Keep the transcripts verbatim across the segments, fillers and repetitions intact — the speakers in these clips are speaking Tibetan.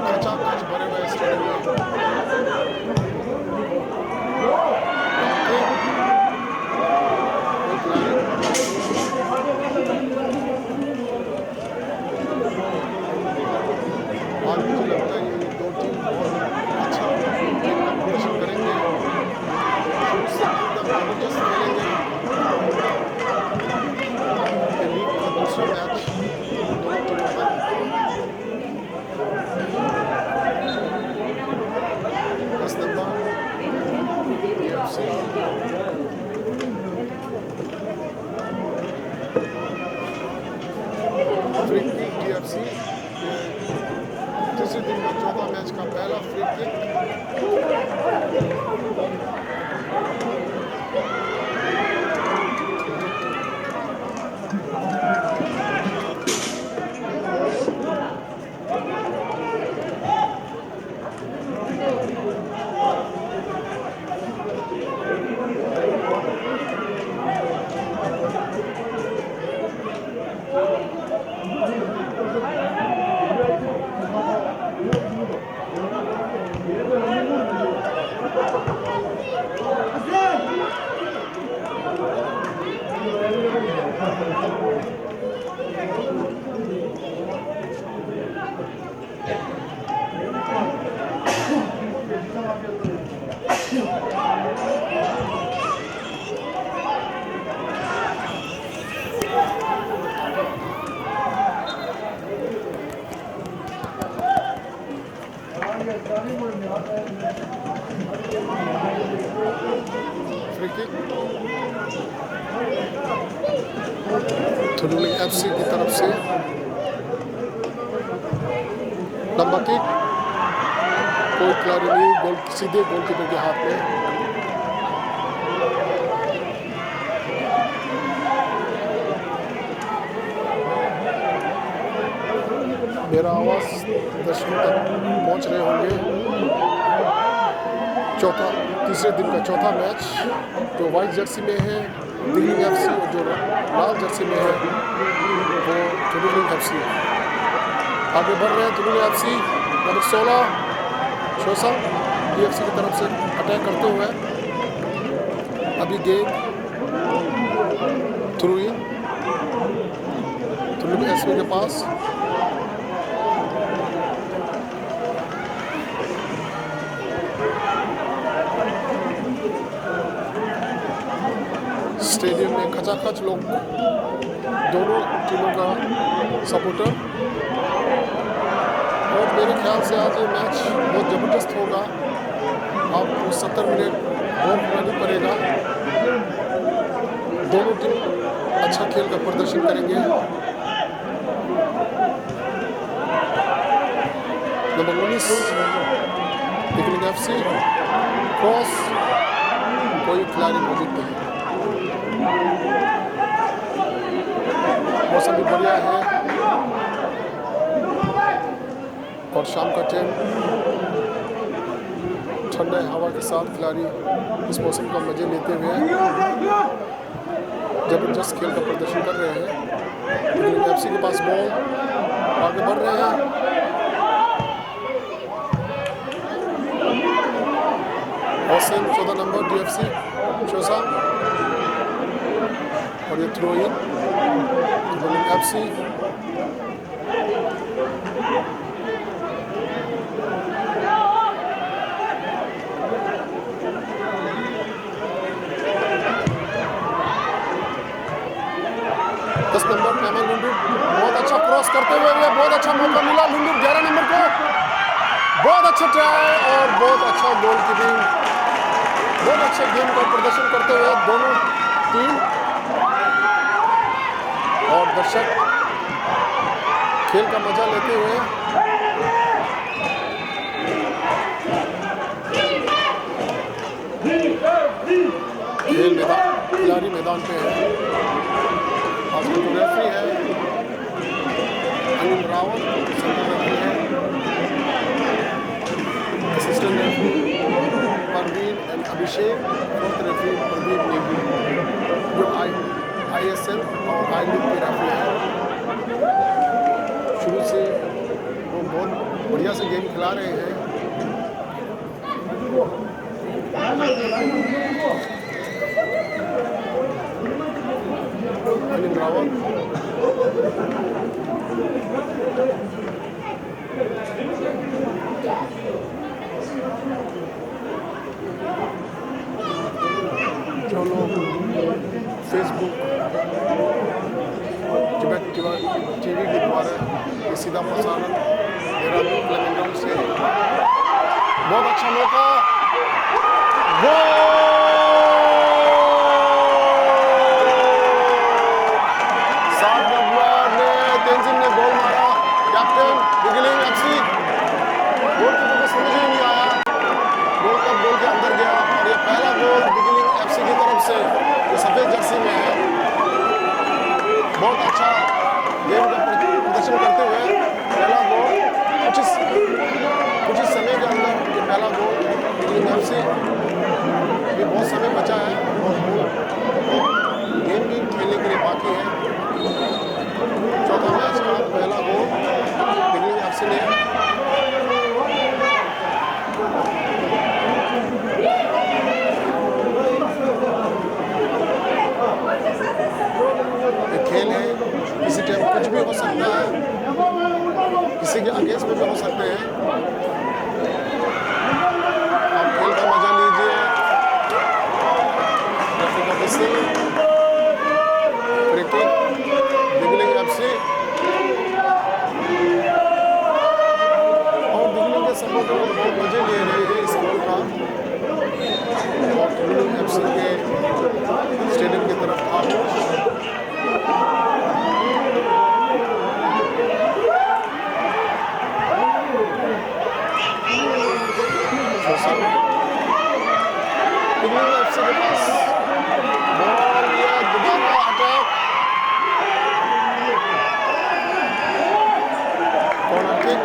खचाखच भरे हुए स्टेडियम में। आज मुझे लगता है ये दो टीम बहुत अच्छा प्रदर्शन करेंगे। एकदम जबरदस्त खेलेंगे। ये लीग का दूसरा मैच दोनों टीमों का। दस number DFC. Free kick DFC. तीसरे दिन का चौथा मैच का पहला फ्री किक। फ्री किक थुनुलिंग एफसी की तरफ से। लंबा किक, कोई खिलाड़ी नहीं, गोल, सीधे गोलकीपर के हाथ में। मेरा आवाज दर्शकों तक पहुंच रहे होंगे। चौथा, तीसरे दिन का चौथा मैच, जो व्हाइट जर्सी में है दिल्ली एफसी और जो लाल जर्सी में है वो थुनुलिंग एफसी। आगे बढ़ रहे हैं थुनुलिंग एफसी, नंबर सोलह शोसंग डीएफसी की तरफ से अटैक करते हुए। अभी गेंद थ्रू इन, थ्रू एसपी के पास। स्टेडियम में खचाखच लोग, दोनों टीमों का सपोर्टर। और मेरे ख्याल से आज ये मैच बहुत ज़बरदस्त होगा। आपको सत्तर मिनट बोर होना नहीं पड़ेगा। दोनों टीम अच्छा खेल का प्रदर्शन करेंगे। नंबर उन्नीस पिकनिक एफसी, क्रॉस, कोई खिलाड़ी मौजूद नहीं। मौसम भी बढ़िया है। और शाम का टाइम ठंडे हवा के साथ खिलाड़ी इस मौसम का मजे लेते हुए जबरदस्त खेल का प्रदर्शन कर रहे हैं। लेकिन एफसी के पास बॉल, आगे बढ़ रहे हैं। हसन, चौदह नंबर डीएफसी शोसंग, और ये थ्रो इन एफसी। दस नंबर पेमा लुंडू, बहुत अच्छा क्रॉस करते हुए भी, बहुत अच्छा मौका मिला लुंडू ग्यारह नंबर को। बहुत अच्छा ट्राई और बहुत अच्छा गोल कीपिंग, बहुत अच्छे गेम का प्रदर्शन करते हुए दोनों टीम। और दर्शक खेल का मजा लेते हुए खेल मैदान, खिलाड़ी मैदान पे है। आज का जो रेफरी है अनिल रावत, सेंट्रल रेफरी है। असिस्टेंट रेफरी परवीन एंड अभिषेक, फोर्थ रेफरी प्रदीप नेगी। जो आई, आई एएसएल और आई लीग के रेफरी हैं। शुरू से वो बहुत बढ़िया से गेम खिला रहे हैं। अनिल रावत। जो लोग Facebook, टिबेट टीवी के द्वारा ये सीधा प्रसारण देहरादून प्लेइंग ग्राउंड से। बहुत अच्छा मौका। गोल! सात नंबर ने तेंजिन ने गोल मारा। कैप्टन बिगलिंग एफसी। गोलकीपर को समझ ही नहीं आया। गोल कब गोल के अंदर गया और ये पहला गोल बिगलिंग एफसी की तरफ से, जो सफेद जर्सी में है। बहुत अच्छा गेम का प्रदर्शन करते हुए पहला गोल, कुछ ही, कुछ ही समय के अंदर ये पहला गोल बिगलिंग एफसी। अभी बहुत समय बचा है और गेम भी खेलने के लिए बाकी है। चौथा मैच का पहला गोल बिगलिंग एफसी ने। ये खेल है, किसी टाइम कुछ भी हो सकता है, किसी के अगेंस्ट में भी हो सकते हैं। आप खेल का मजा लीजिए। रेफरी का whistle, फ्री किक, बिगलिंग एफसी। और बिगलिंग के सपोर्टर बहुत मजे ले रहे हैं इस गोल का। और बिगलिंग एफसी के स्टेडियम की तरफ आप बिगलिंग एफसी के पास बॉल, ये दोबारा अटैक। Corner kick.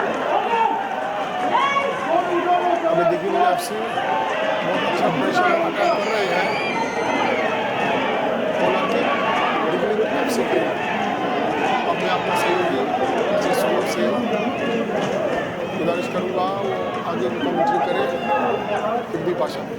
अभी देखिए, एफसी बहुत अच्छा प्रेशर अटैक कर रहे हैं। कॉर्नर किक बिगलिंग एफसी के अपने आप में सहयोगी से गुजारिश करूँगा, वो आगे भी कमेंट्री करें हिंदी भाषा में।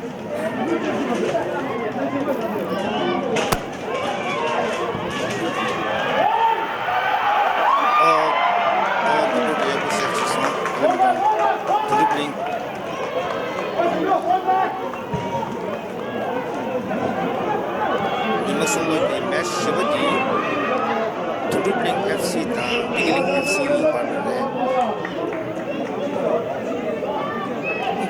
ཉི་མ་གསུམ་པ་གི་མེཆ་བཞི་པ་དེ་དུང་སྒྲུབ་གླིང་ཨེཕ་སི་དང་བདེ་སྐྱིད་གླིང་ཨེཕ་སི་གཉིས་བར་ལ་རེད།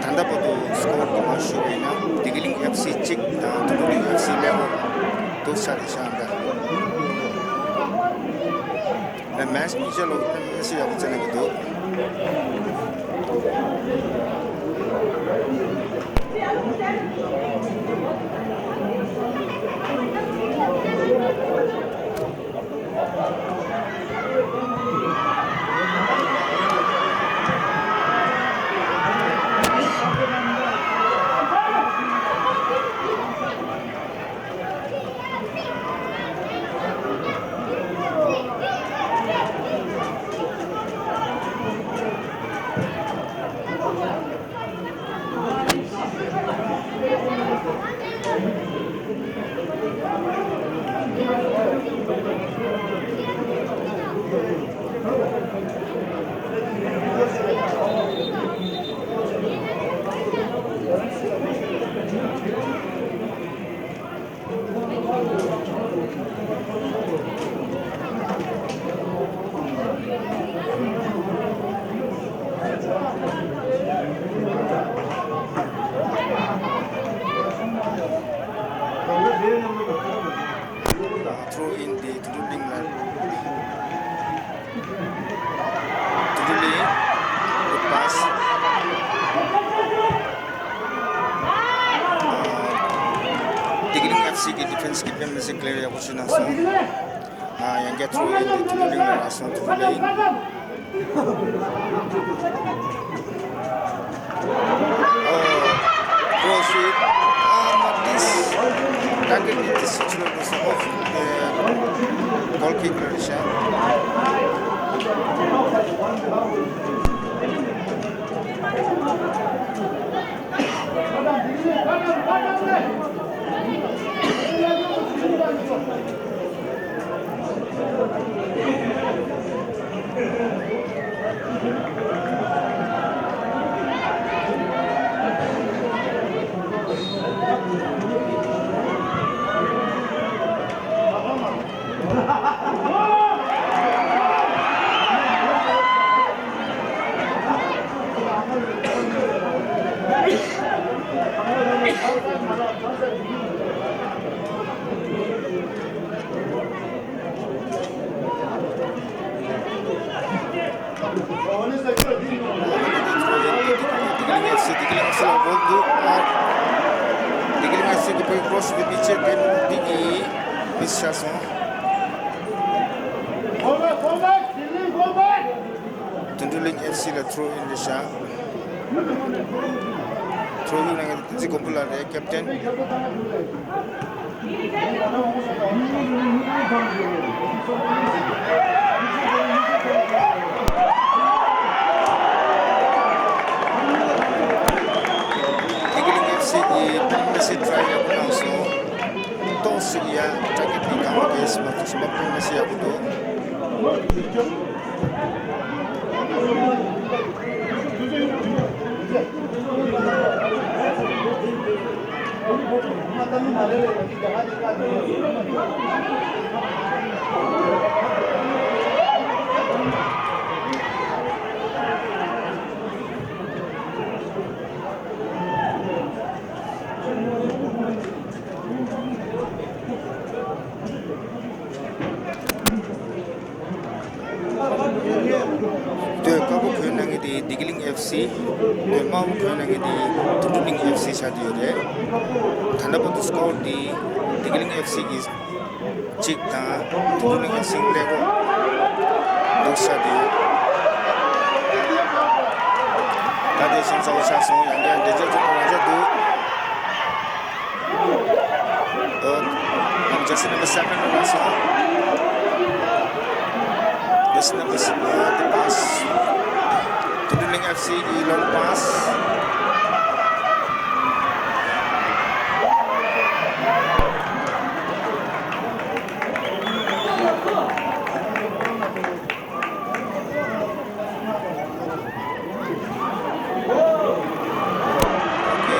ད་ལྟ་བར་དུ་སྐོར་དུ་མ་ཞུས་པ་ཡིན་ན་བདེ་སྐྱིད་གླིང་ཨེཕ་སི་གཅིག་དང་དུང་སྒྲུབ་གླིང་ཨེཕ་སི་གཉིས་འདུག་ས་རེད་ཤག་འདྲ། མེཆ་གཉིས་ཆ་ལོ་ཨེཕ་སི་ཡག་པོ་བྱས་ནས་གི་འདུག Throw in དེ་དུང་སྒྲུབ་གླིང་ལ། དུང་སྒྲུབ་གླིང་། Good pass. བདེ་སྐྱིད་གླིང་ཨེཕ་སི་གི་ཌི་ཕེན་སི་གི་དཔེ་མི་སྲིད་ཀླེ་ཡར་ཡག་པོ་བྱས་གནང་སོང་། ཡང་བསྐྱར་ཐུག་ཡིན་དུ་དུ་ལིང་ལ་སོང་དུ་ལིང་། ཨོ། ཀྲོ་ཤིཊ། ཨ་མ་ཏིས། ད་གི་ནི་ཏིས་ཆུ་ལོ་སོང་། Goal kick རེད་ཤག་ལྡི་ལི་ཨེཕ་སི་ལ་འགོག་འདུག་ཨ། ལྡི་ལི་ཨེཕ་སི་གི་བུའི་ཀྲོ་སི་དེ་མི་ཆེ་དེ་མི་འདི་གི་མི་ཤ་སོང་། དུན་ཀྲུ་གླིང་ཨེཕ་སི་ལ་ཐྲོ་ཨིན་རེད་ཤག་ཐྲོ་ཨིན་ནང་བསྟན་འཛིན་མགོན་པོ་ལགས་རེད། ཀེབ་ཏེན། ལྡི་ལི་ཨེཕ་སི་གིས་དཔེ་མི་སྲིད་ཊ་རའི་ཡག་པོ་གནང་སོང་། ཏོག་ཙམ་ཡ་ཊར་གེ་ཊི་ནི་གང་མ་གས་མ་ཐུབ་སོང་བ། དཔེ་མི་སྲིད་ཡག་པོ་འདུག་དེ་དཀར་པོ་གོན་གནང་མཁན་དེ་ལྡི་ལི་ཨེཕ་སི། དེ་དམར་པོ་གོན་གནང་མཁན་དེ་དུན་ཀྲུ་གླིང་ཨེཕ་སི་ཆགས་ཀྱི་ཡོད་རེད། ད་ལྟ་བར་དུ་སི་ཀོར་དེ་ལྡི་ལི་ཨེཕ་སི་གིས་གཅིག་དང་དུན་ཀྲུ་གླིང་ཨེཕ་སི་ཀླད་ཀོར་འདུག་ཆགས་ཀྱི་ཡོད། ད་དེ་བཞིན་ཚ་བོ་ཆགས་སོང་། ཡང་བསྐྱར་འདྲི་རྩད་ཚོགས་པ་རང་འཇགས་འདུག་ཨོ། ནམ་ཇར་སི་ནམ་བར་སེ་བེན་རང་སོང་། ཇར་སི་ནམ་བར་སེ་བེན་དེ་པཱ་སི། དུན་ཀྲུ་གླིང་ཨེཕ་སི་གི་ལོང་པཱ་སི། ཨོ། དེ་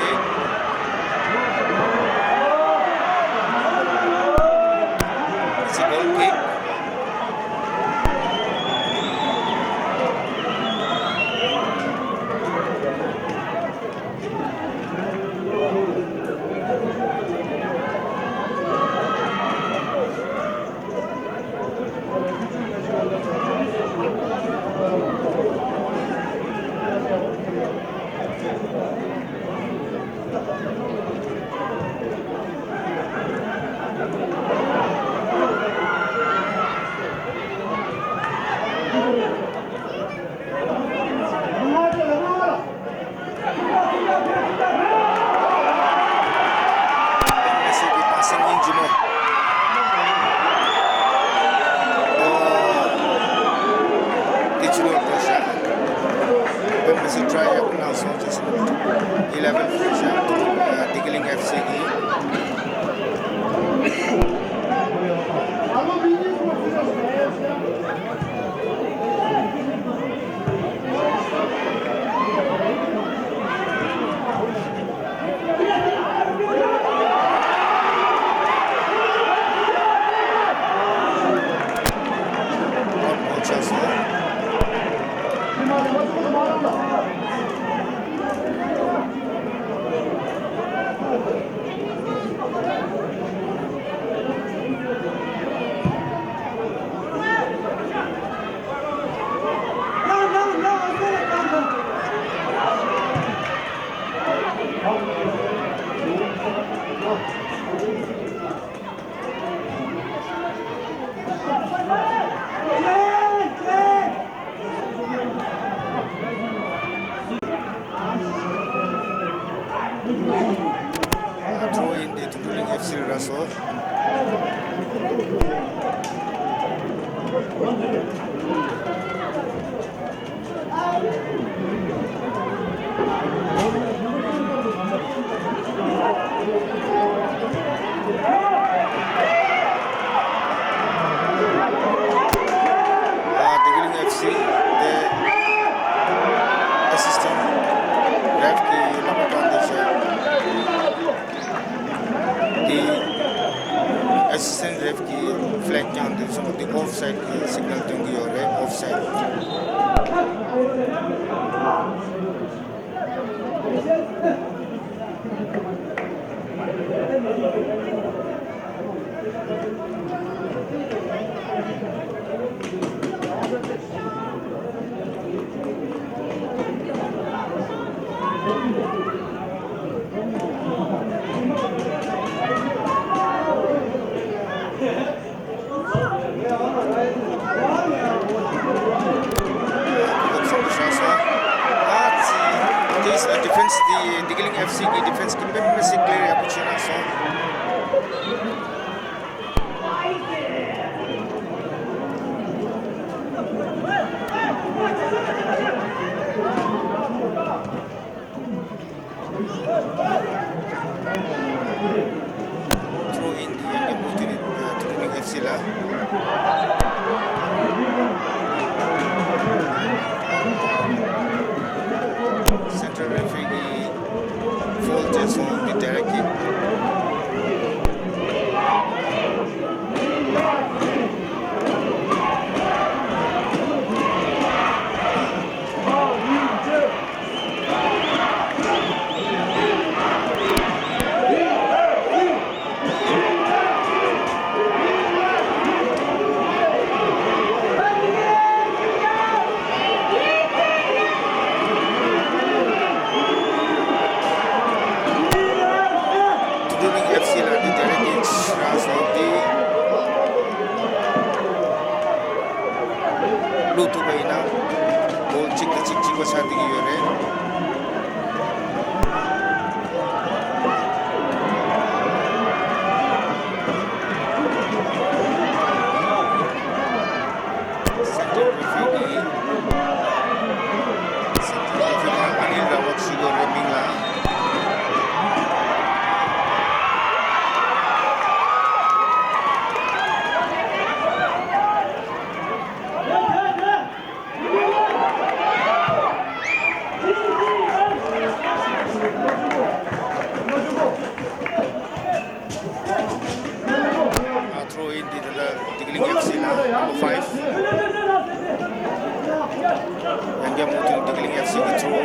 ཕྱི་ལོགས་འགྲོ་ཤག་དཔེ་མི་སྲིད་ཊ་རའི་ཡག་པོ་གནང་སོང་ཅེས་ཟེར། ཨི་ལེ་ཝན་ཕོར་ཤག་ལྡི་ལི་ཨེཕ་སི་གི། ཕི་ལེག་བརྐྱངས་འདུག་སོང་། འདི་ཨོཕ་སའིད་ཀྱི་སིག་ནལ་སྟོན་གྱི་ཡོད་རེད། ཨོཕ་སའིད། This, uh, defense, the Digiling F C གི་defense གི་དཔེ་མི་སྲིད་clear ཡག་པོ་བྱས་ན་སོང་། Throw in འདི་ཡང་བུ་དེ་ནི་ཐུ་རུ་ནི་ཨེཕ་སི་ལ། Central referee གིས་foul བྱས་སོང་། འདི་direct kick། ཐུ་རུ་ནི་ཨེཕ་སི་ལ་འདི་direct kick རག་སོང་། འདི་བླུག་ཐུབ་པ་ཡིན་ན་goal གཅིག་དང་གཅིག་གཅིག་པ་ཆགས་བསྡད་ཀྱི་ཡོད་རེད། Central referee གིས། Central referee ལ་ཨ་ནི་ར་བ་ཞུ་དགོས་རེད་མིང་ལ། Uh, throw in འདི་ད་ལྟ་ཌིག་ལིང་ཨེཕ་སི་ལ་number five། ཡང་བསྐྱར་མུ་མཐུད་ཌིག་ལིང་ཨེཕ་སི་གི་ཐུ་རུ།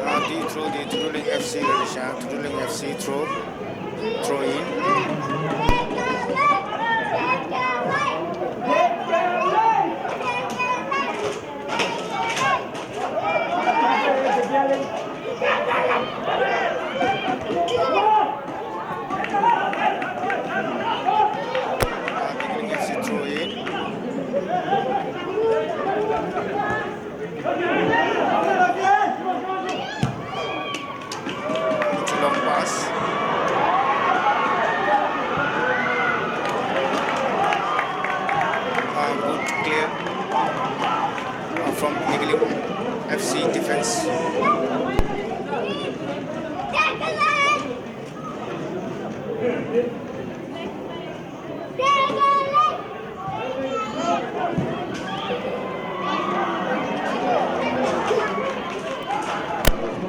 ཨ་དེའི་ཐུ་རུ་དེ་ཐུ་རུ་ལིང་ཨེཕ་སི་རེད་ཤག་ཐུ་རུ་ལིང་ཨེཕ་སི་ཐུ་རུ། Throw in. Throw in. It's a long pass. Uh, good clear, uh, from Nigaling F C defense.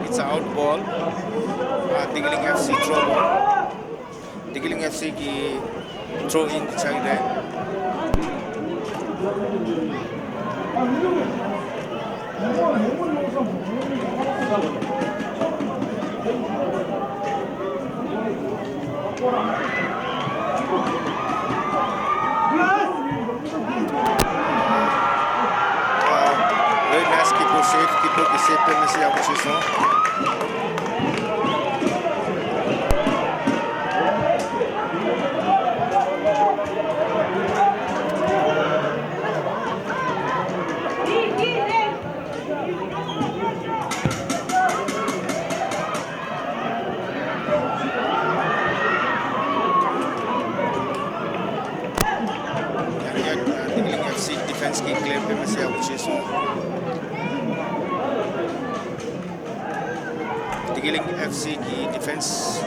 It's a out ball. Uh, Nigaling F C throw ball. Nigaling F C གི་throw in ཆགས་ཀྱི་རེད། Very nice keeper save, keeper གི་save དཔེ་མི་སྲིད་ཡག་པོ་བྱས་སོང་། ཕེན་སི་གི་ཀི་ལེར་དཔེ་མི་སྲིད་ཡག་པོ་བྱས་སོང་། བདེ་སྐྱིད་གླིང་ཨེཕ་སི་གི་ཌི་ཕེན་སི་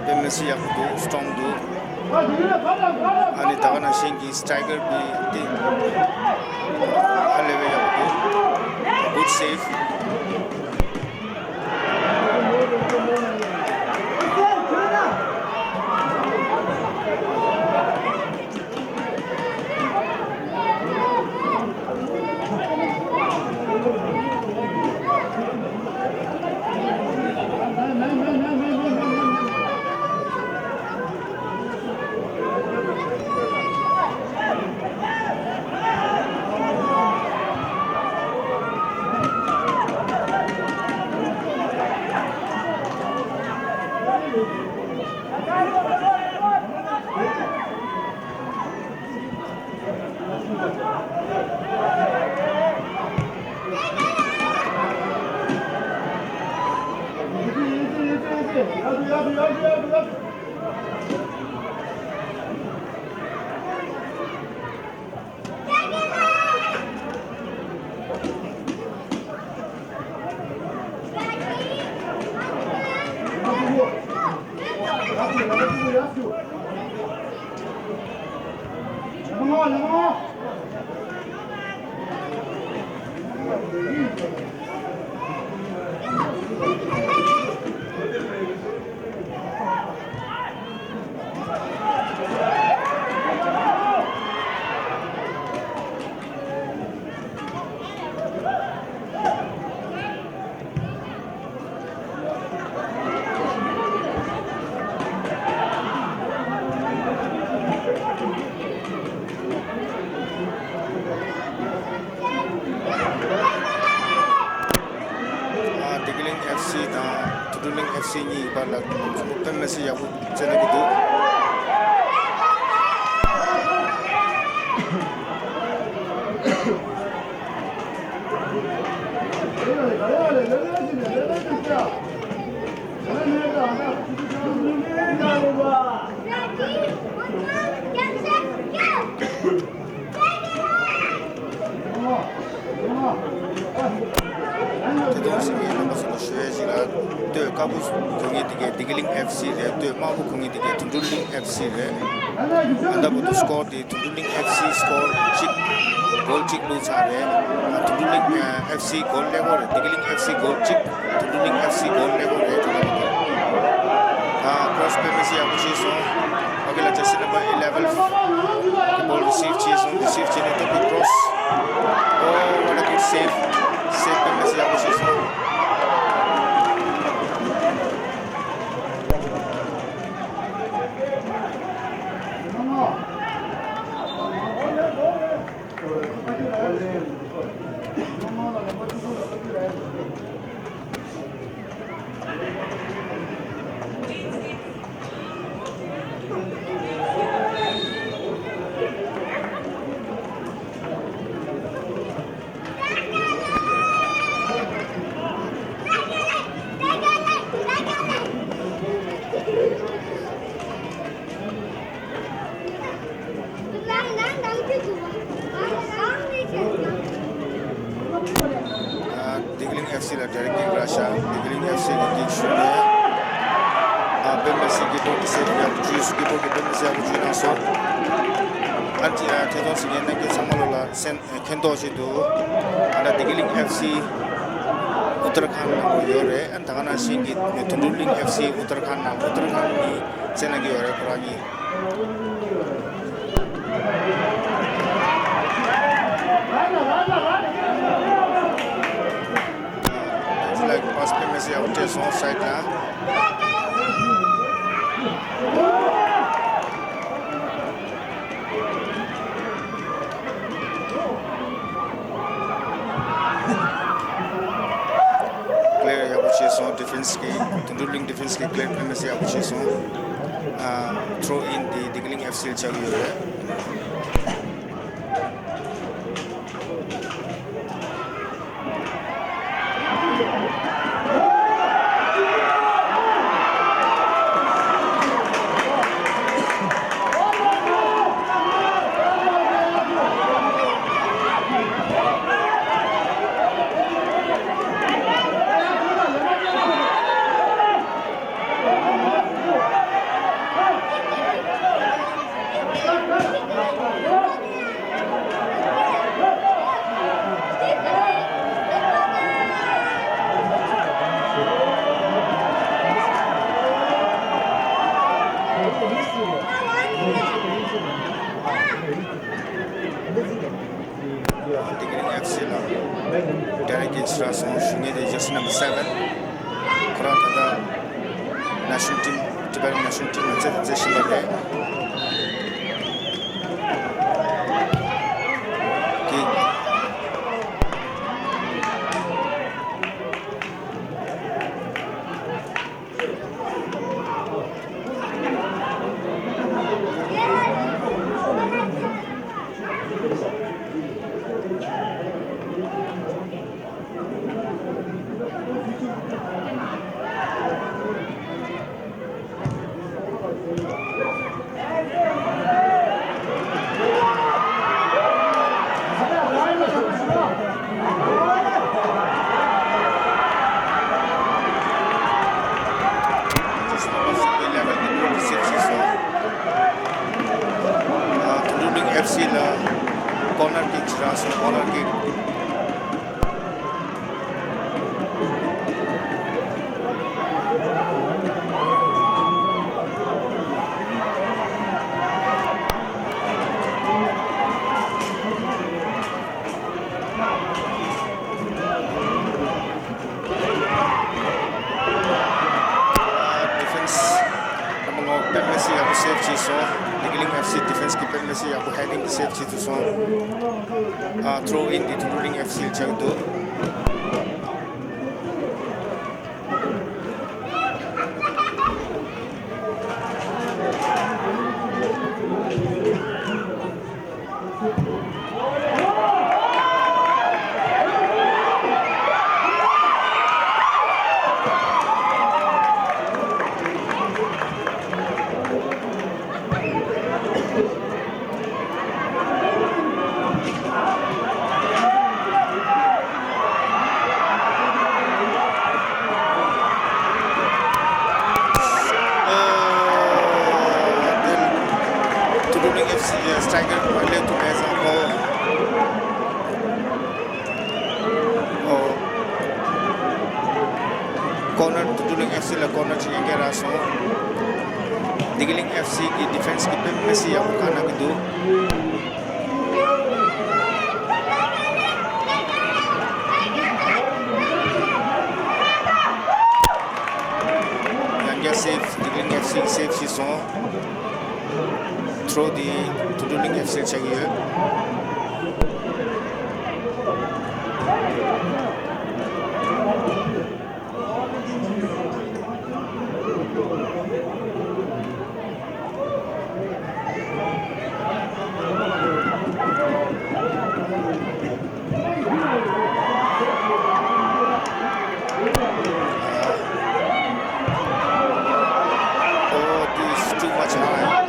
དཔེ་མི་སྲིད་ཡག་པོ་འདུག་སི་ཊོང་འདུག་ཨ་ནི་ད་ག་ནང་བཞིན་གྱི་སི་ཊའི་ཀར་གྱི་དེ་ཧ་ལས་པའི་ཡག་པོ་འདུག Good save. ཨ། བདེ་སྐྱིད་གླིང་ཨེཕ་སི་དང་ཐུན་དྲུག་གླིང་ཨེཕ་སི་གཉིས་ཀྱི་བར་ལ་དཔེ་མི་སྲིད་ཡག་པོ་རྩེད་གནང་གི་འདུག་དེ་དོན་སེང་གེ་རྣམ་པ་ཚོ་ལ་ཞུ་ཡས་ཅིག་ལ། ལྟོས་དཀར་པོ་གོན་མཁན་དེ་གས་བདེ་སྐྱིད་གླིང་ཨེཕ་སི་རེད། ལྟོས་དམར་པོ་གོན་མཁན་དེ་གས་དུང་སྒྲོལ་གླིང་ཨེཕ་སི་རེད། ད་ལྟ་བར་དུ་སི་ཀོར་དེ་དུང་སྒྲོལ་གླིང་ཨེཕ་སི་སི་ཀོར་གཅིག་གོལ་གཅིག་བླུགས་ཚར་རེད། དུང་སྒྲོལ་གླིང་ཨེཕ་སི་གོལ་ཀླད་ཀོར་རེད། བདེ་སྐྱིད་གླིང་ཨེཕ་སི་གོལ་གཅིག་དུང་སྒྲོལ་གླིང་ཨེཕ་སི་གོལ་ཀླད་ཀོར་རེད། ད་ལྟ་བར་དུ། ཨ། ཀོ་རོ་སི་དཔེ་མི་སྲིད་ཡག་པོ་བྱས་སོང་། ཕ་གི་ལ་ཇར་སི་ནམ་བར་ཨི་ལེ་ཝེན་གི་བོལ་རི་སིབ་བྱས་སོང་། རི་སིབ་བྱས་ནས་སྟོབས་ཀྱིས་ཀོ་རོ་སི། Oh, what a good save. སེབ་དཔེ་མི་སྲིད་ཡག་པོ་བྱས་སོང་། ཨ། བདེ་སྐྱིད་གླིང་ཨེཕ་སི་ལ་ཌའི་རེག་ཀིག་རག་ཤག་བདེ་སྐྱིད་གླིང་ཨེཕ་སི་གི་ཀིག་ཤུལ་ནས། ཨ། དཔེ་མི་སྲིད་ཀི་པོར་གྱིས་སེབ་ཡག་པོ་བྱས་སོང་། ཀི་པོར་གྱིས་དཔེ་མི་སྲིད་ཡག་པོ་བྱས་གནང་སོང་། ཨ་ནི་ཨ། ཐད་གཏོང་གཟིགས་མཁན་རྣམ་པ་ཚང་མ་ལོ་ལ་སེམས་མཁྱེན་རྟོགས་བྱེད་དུ། ཨ་ནི་བདེ་སྐྱིད་གླིང་ཨེཕ་སི་ཨུ་ཏར་ཁཱན་ནང་ལ་ཡོད་རེད། ཨ་ནི་ད་ག་ནང་བཞིན་གྱི་དུང་སྒྲོལ་གླིང་ཨེཕ་སི་ཨུ་ཏར་ཁཱན་ནང་ཨུ་ཏར་ཁཱན་ནས་རྩེད་གནང་གི་ཡོད་རེད། ཁོ་རང་གཉིས། ལེག་པཱས་དཔེ་མི་སྲིད་ཡག་པོ་སྤྲད་སོང་། སའིཌ་ལ། ཀི་ལེར་ཡག་པོ་བྱས་སོང་། ཌི་ཕེན་སི་གི། དུང་སྒྲོལ་གླིང་ཌི་ཕེན་སི་གི་ཀི་ལེར་དཔེ་མི་སྲིད་ཡག་པོ་བྱས་སོང་། ཨ། ཐྲོ་ཨིན་དེ་བདེ་སྐྱིད་གླིང་ཨེཕ་སི་ལ་ཆགས་ཀྱི་ཡོད་རེད། ཌི་གི་ལིང་ཨེཕ་སི་ལ་ཌེ་རེག་ཀིན་ཅི་རག་སོང་། ཞུ་ངེས་དེ་ཇར་སི་ནམ་བར་སེ་བེན། ཁོ་རང་ད་ལྟ་ནེ་ཤོན་ཊིམ། ཊི་བེ་ཊན་ནེ་ཤོན་ཊིམ་ལ་རྩེད་རྩེད་བཞིན་པ་རེད། ཀིག་ཨ། ཐུན་ཌུན་ལིང་ཨེཕ་སི་ལ་ཀོར་ནར་ཀིག་ཅིག་རག་སོང་། ཀོར་ནར་ཀིག་ཌི་ཕེན་སི་རྣམ་པ་ལྔ་པ་དཔེ་མི་སྲིད་ཡག་པོ་སེབ་བྱས་སོང་། ཌི་གི་ལིང་ཨེཕ་སི་ཌི་ཕེན་སི་གིས་དཔེ་མི་སྲིད་ཡག་པོ་ཧེ་ཌིང་གིས་སེབ་བྱས་ཐུབ་སོང་། ཨ། ཐྲོ་ཨིན་འདི་ཐུན་ཌུན་ལིང་ཨེཕ་སི་ལ་ཆགས་འདུག་ཐུན་ཌུན་ལིང་ཨེཕ་སི་ཡི་སི་ཊ་རའི་ཀར་ལེགས་ཐུབ་མེད་ཙང་ཁོ། ཨོ། ཀོར་ནར། ཐུན་ཌུན་ལིང་ཨེཕ་སི་ལ་ཀོར་ནར་ཅིག་ཡང་བསྐྱར་རག་སོང་། ཌི་གི་ལིང་ཨེཕ་སི་གི་ཌི་ཕེན་སི་གིས་དཔེ་མི་སྲིད་ཡག་པོ་བཀག་གནང་གི་འདུག་ཡང་བསྐྱར་སེབ། ཌི་གི་ལིང་ཨེཕ་སི་གིས་སེབ་བྱས་སོང་། ཐྲོ་འདི་ཐུན་ཌུན་ལིང་ཨེཕ་སི་ལ་ཆགས་ཀྱི་ཡོད། Oh, this is too much high.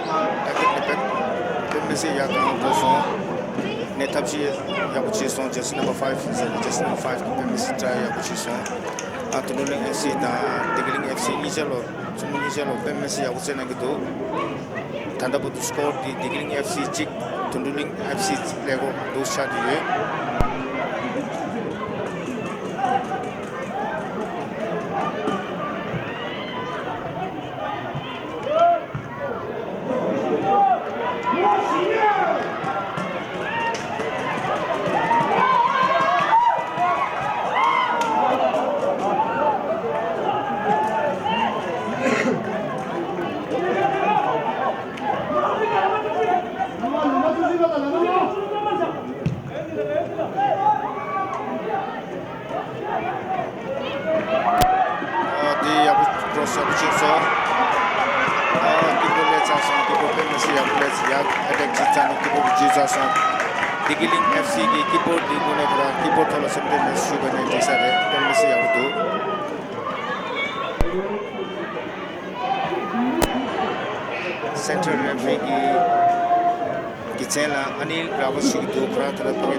དཔེ་མི་སྲིད་ཡག་གང་ཐོབ་སོང་། ནས་ཐབས་ཤེས་ཡག་པོ་བྱས་སོང་། ཇར་སི་ནམ་བར་ཕའིབ་ཟེར་ནས། ཇར་སི་ནམ་བར་ཕའིབ་གིས་དཔེ་མི་སྲིད་ཊ་རའི་ཡག་པོ་བྱས་སོང་། ཨ། ཐུན་ཌུན་ལིང་ཨེཕ་སི་དང་ཌི་གི་ལིང་ཨེཕ་སི་གཉིས་ཆ་ལོ། ཚོགས་མི་གཉིས་ཆ་ལོ་དཔེ་མི་སྲིད་ཡག་པོ་རྩེད་གནང་གི་འདུག་ད་ལྟ་བར་དུ་སི་ཀོར་འདི་ཌི་གི་ལིང་ཨེཕ་སི་གཅིག་ཐུན་ཌུན་ལིང་ཨེཕ་སི་ལས་འགོ་འདུག་ཆགས་ཀྱི་ཡོད། ཨ། དེ་ཡག་པོ་ཀྲོ་སི་ཡག་པོ་བྱས་སོང་། ཨ། ཀི་པར་ལས་ཚར་སོང་། ཀི་པར་དཔེ་མི་སྲིད་ཡག་པོ་ལས་ཡག་ཨེ་ཊེག་བྱས་ཚར་ནས་ཀི་པར་བརྗེས་ཚར་སོང་། ཌི་གི་ལིང་ཨེཕ་སི་གི་ཀི་པར་འདི་དངོས་གནས་ཁོ་རང་ཀི་པར་ཐོག་ལ་སེམས་ཁྲལ་མེད་ཞུས་པ་ནས་འགྲིག་ས་རེད། དཔེ་མི་སྲིད་ཡག་པོ་འདུག་སེན་ཊར་རེ་ཕི་རི་གི་དགེ་མཚན་ལ་ཨ་ནི་རག་པ་ཞིག་འདུག་ཁོ་རང་ད་ལྟ་ཕ་གི་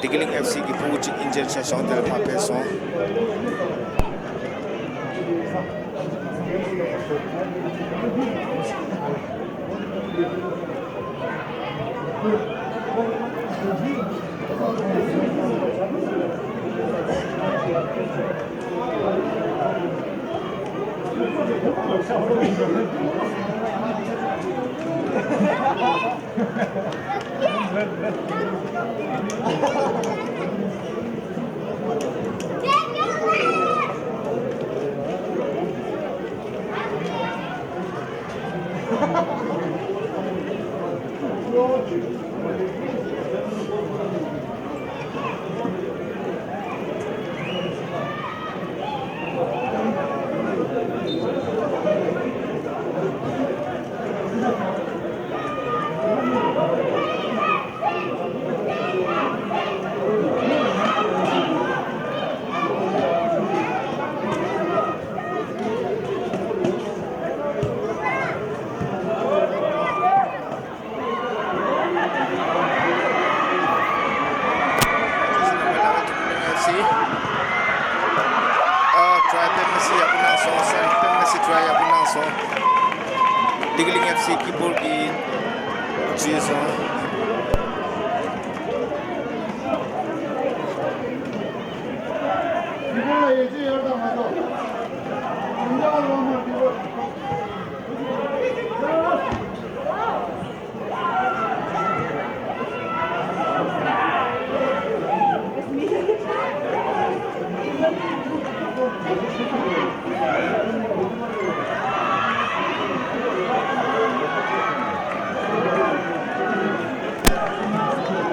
ཌི་གི་ལིང་ཨེཕ་སི་གི་ཕྲུ་གུ་གཅིག་ཨིན་ཇར་ཆགས་སོང་། དེ་ལ་ཕར་ཕེབས་སོང་། ཏི་གི་ལིང་ཨེཕ་སི་ཀི་པོར་གྱིས་བྱས་སོང་།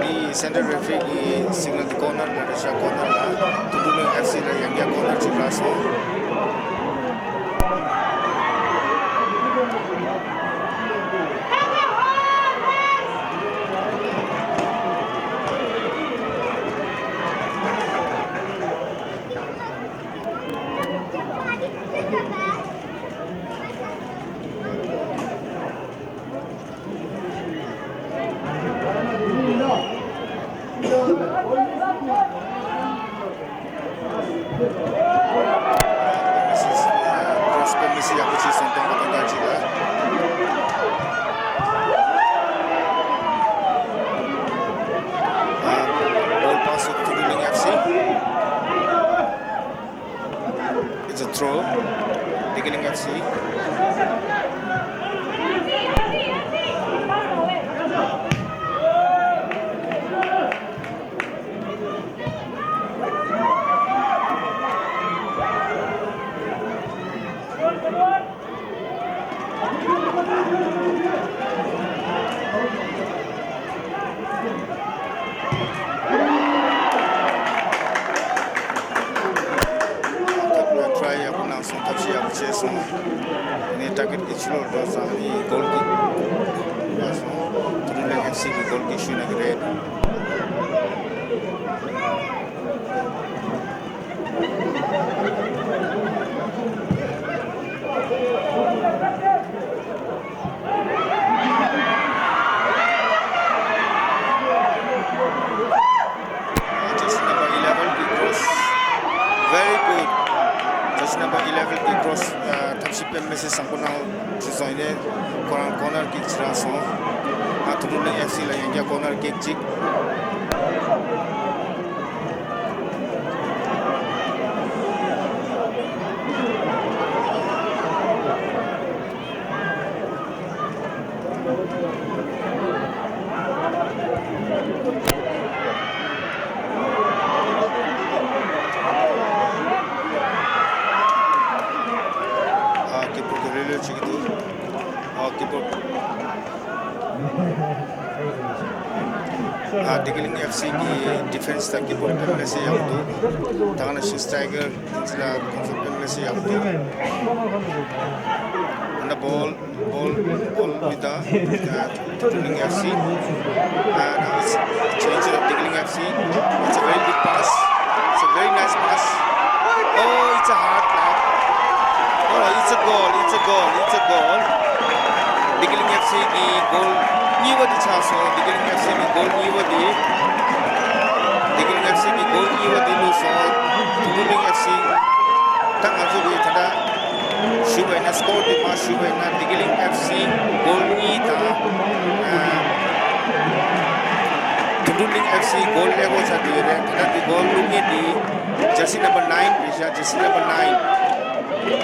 འདི་སེན་ཊར་རེ་ཕི་རི་གི་སིག་ནལ་འདི་ཀོར་ནར་ལ་རེད་ཤག་ཀོར་ནར་ལ་ཐུ་ཌུ་ལིང་ཨེཕ་སི་ལ་ཡང་བསྐྱར་ཀོར་ནར་ཅིག་རག་སོང་། ཀོར་སི་ཀོར་མི་སི་ཡག་པོ་བྱས་སོང་། སྟོང་པ་སྟོང་རྐྱང་ཅིག་ལ། Ball pass to Tuduling F C. It's a throw. Digiling F C. ཐབས་ལ་ཊ་རའི་ཡག་པོ་གནང་སོང་། ཐབས་ཤེས་ཡག་པོ་བྱས་སོང་། ནས་ཊར་གེཊ་གི་ཕྱི་ལོགས་འགྲོ་ཙང་ནི་གོལ་ཀིག་ཡག་སོང་། ཐུ་ཌུ་ལིང་ཨེཕ་སི་གི་གོལ་ཀིག་ཞུས་ན་གི་རེད། Jersey number eleven གི་ཀོར་སི། Very good. Jersey number eleven གི་ཀོར་སི། ཨ། ཐབས་ཤེས་དཔེ་མི་སྲིད་བཟང་པོ་གནང་བྱས་སོང་། ཡིན་ནའི་ཁོ་རང་ཀོར་ནར་ཀིག་ཅིག་རག་སོང་། ཨ། ཐུ་ཌུ་ལིང་ཨེཕ་སི་ལ་ཡང་བསྐྱར་ཀོར་ནར་ཀིག་ཅིག་ཨ། ཀི་པོར་གྱིས་རེ་ལོས་བྱེད་ཀྱི་འདུག་ཨ། ཀི་པོར། ཨ། ཏི་གི་ལིང་ཨེཕ་སི་གི་ཌི་ཕེན་སི་དང་ཀི་པོར་དཔེ་མི་སྲིད་ཡག་པོ་འདུག་ད་ག་ནང་བཞིན་སི་ཊ་རའི་ཀར་དེ་ཚོ་ལ་ཁོང་ཚོ་དཔེ་མི་སྲིད་ཡག་པོ་འདུག་ཨ་ནི་བོལ། Ball, ball with the, uh, Tuduling F C. And now it's changed to the Digiling F C. It's a very good pass. It's a very nice pass. Oh, it's a hard block. Oh, it's a goal, it's a goal, it's a goal. Digiling F C གི་གོལ་གཉིས་པ་དེ་ཆགས་སོང་། Digiling F C གི་གོལ་གཉིས་པ་དེ། Digiling F C གི་གོལ་གཉིས་པ་དེ་བླུགས་སོང་། Tuduling F C། ད་ང་ཚོ་གི་ད་ལྟ་ཞུས་པ་ཡིན་ན། སི་ཀོར་དེ་མར་ཞུས་པ་ཡིན་ན། Digiling F C གོལ་གཉིས་དང་། ཨ། Tuduling F C གོལ་ཀླད་ཀོར་ཆགས་བསྡད་ཡོད་རེད། ད་ལྟ་དེ་གོལ་བླུགས་མཁན་དེ་Jersey number nine རེད་ཤག Jersey number nine། དེ་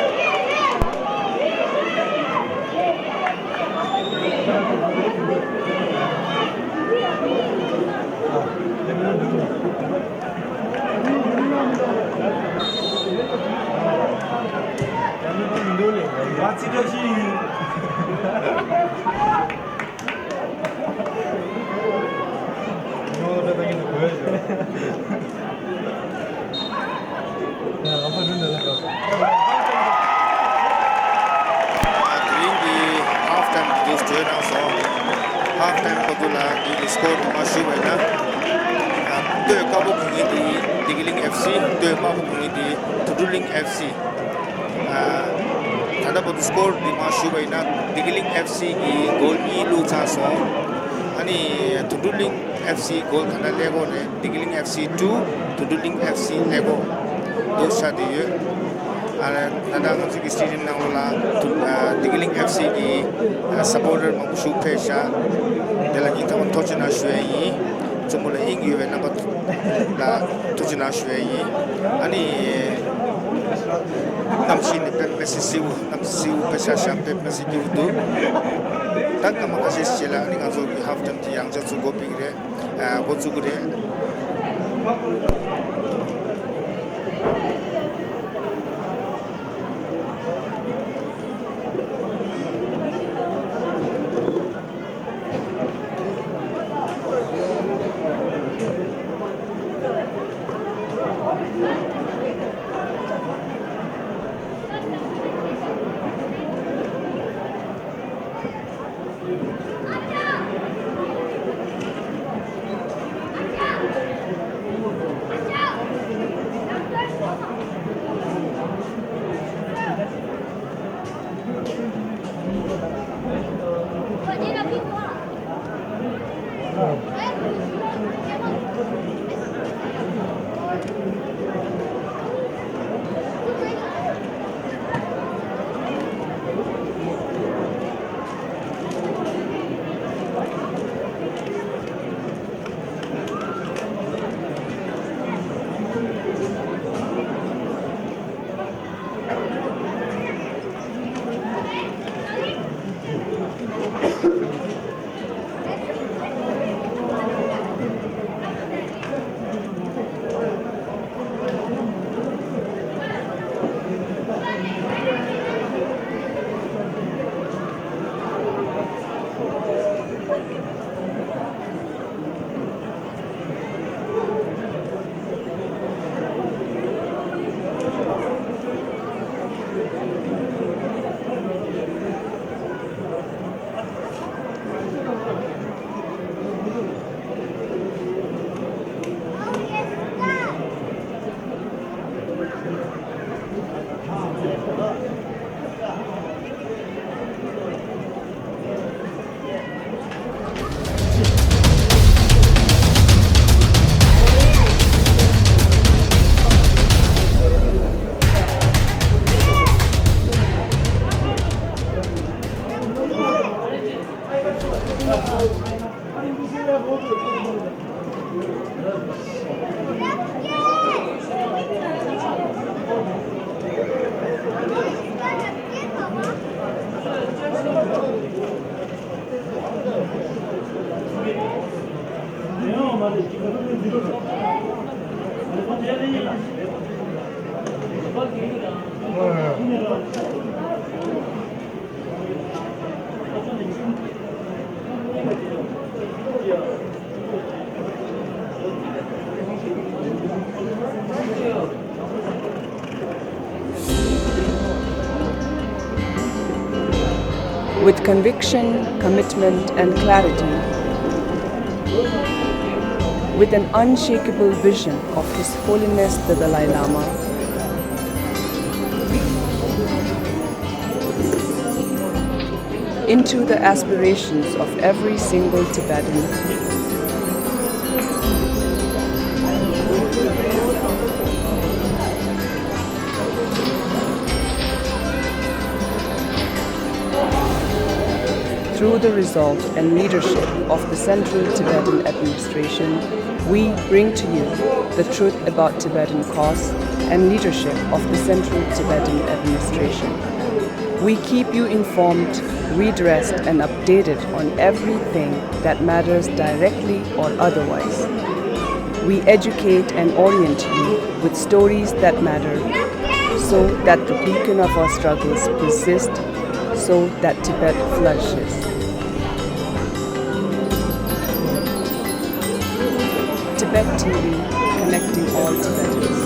རིང་གི་ཧབ་ཊའིམ་དེ་ཚོ་གྲོལ་གནང་སོང་། ཧབ་ཊའིམ་གོ་དུས་ལ་དེ་གི་སི་ཀོར་དེ་མར་ཞུས་པ་ཡིན་ན། ལྟོས་དཀར་པོ་གོན་མཁན་དེ་Digiling F C། ལྟོས་དམར་པོ་གོན་མཁན་དེ་Tuduling F C། ད་ལྟ་བར་དུ་སི་ཀོར་དེ་མར་ཞུས་པ་ཡིན་ན། Digiling F C གིས་གོལ་གཉིས་བླུགས་ཚར་སོང་། ཨ་ནི་Tuduling F C གོལ་ད་ལྟ་ཀླད་ཀོར་རེད། Digiling F C two Tuduling F C ཀླད་ཀོར་འདུག་ཆགས་བསྡད་ཡོད། ཨ་ད་ལྟ་ང་ཚོ་གི་སི་ཊེ་ཌི་ཡམ་ནང་ལོགས་ལ་ཐུ་ཨ་བདེ་སྐྱིད་གླིང་ཨེཕ་སི་གི་ཨ་སཔོར་ཊར་མང་པོ་ཞིག་ཕེབས་ཤག་དེ་ལ་སྙིང་ཐག་པ་ཐུགས་རྗེ་གནང་ཞུ་ཡ་ཡིན། གཙོ་བོ་ལ་དབྱིངས་ཡོད་པའི་རྣམ་པ་ལ་ཐུགས་རྗེ་གནང་ཞུ་ཡ་ཡིན། ཨ་ནི་གནམ་གཤིས་ནི་དཔེ་མི་སྲིད་བསིལ་པོ། གནམ་གཤིས་བསིལ་པོ་དཔེ་ཤ་ཤ་དཔེ་མི་སྲིད་སྐྱིད་པོ་འདུག་ད་སྐར་མ་ཁ་ཤས་ཤིག་རྗེས་ལ་ཨ་ནི་ང་ཚོ་གི་ཧབ་ཊའིམ་དེ་ཡང་བསྐྱར་ཚུགས་དགོས་པའི་རེད། ཨ་འགོ་བཙུགས་ཀྱི་རེད། With conviction, commitment, and clarity, with an unshakable vision of His Holiness the Dalai Lama, into the aspirations of every single Tibetan. Through the resolve and leadership of the Central Tibetan Administration, we bring to you the truth about Tibetan cause and leadership of the Central Tibetan Administration. We keep you informed, redressed, and updated on everything that matters directly or otherwise. We educate and orient you with stories that matter, so that the beacon of our struggles persist, so that Tibet flourishes. Tibet T V, connecting all Tibetans.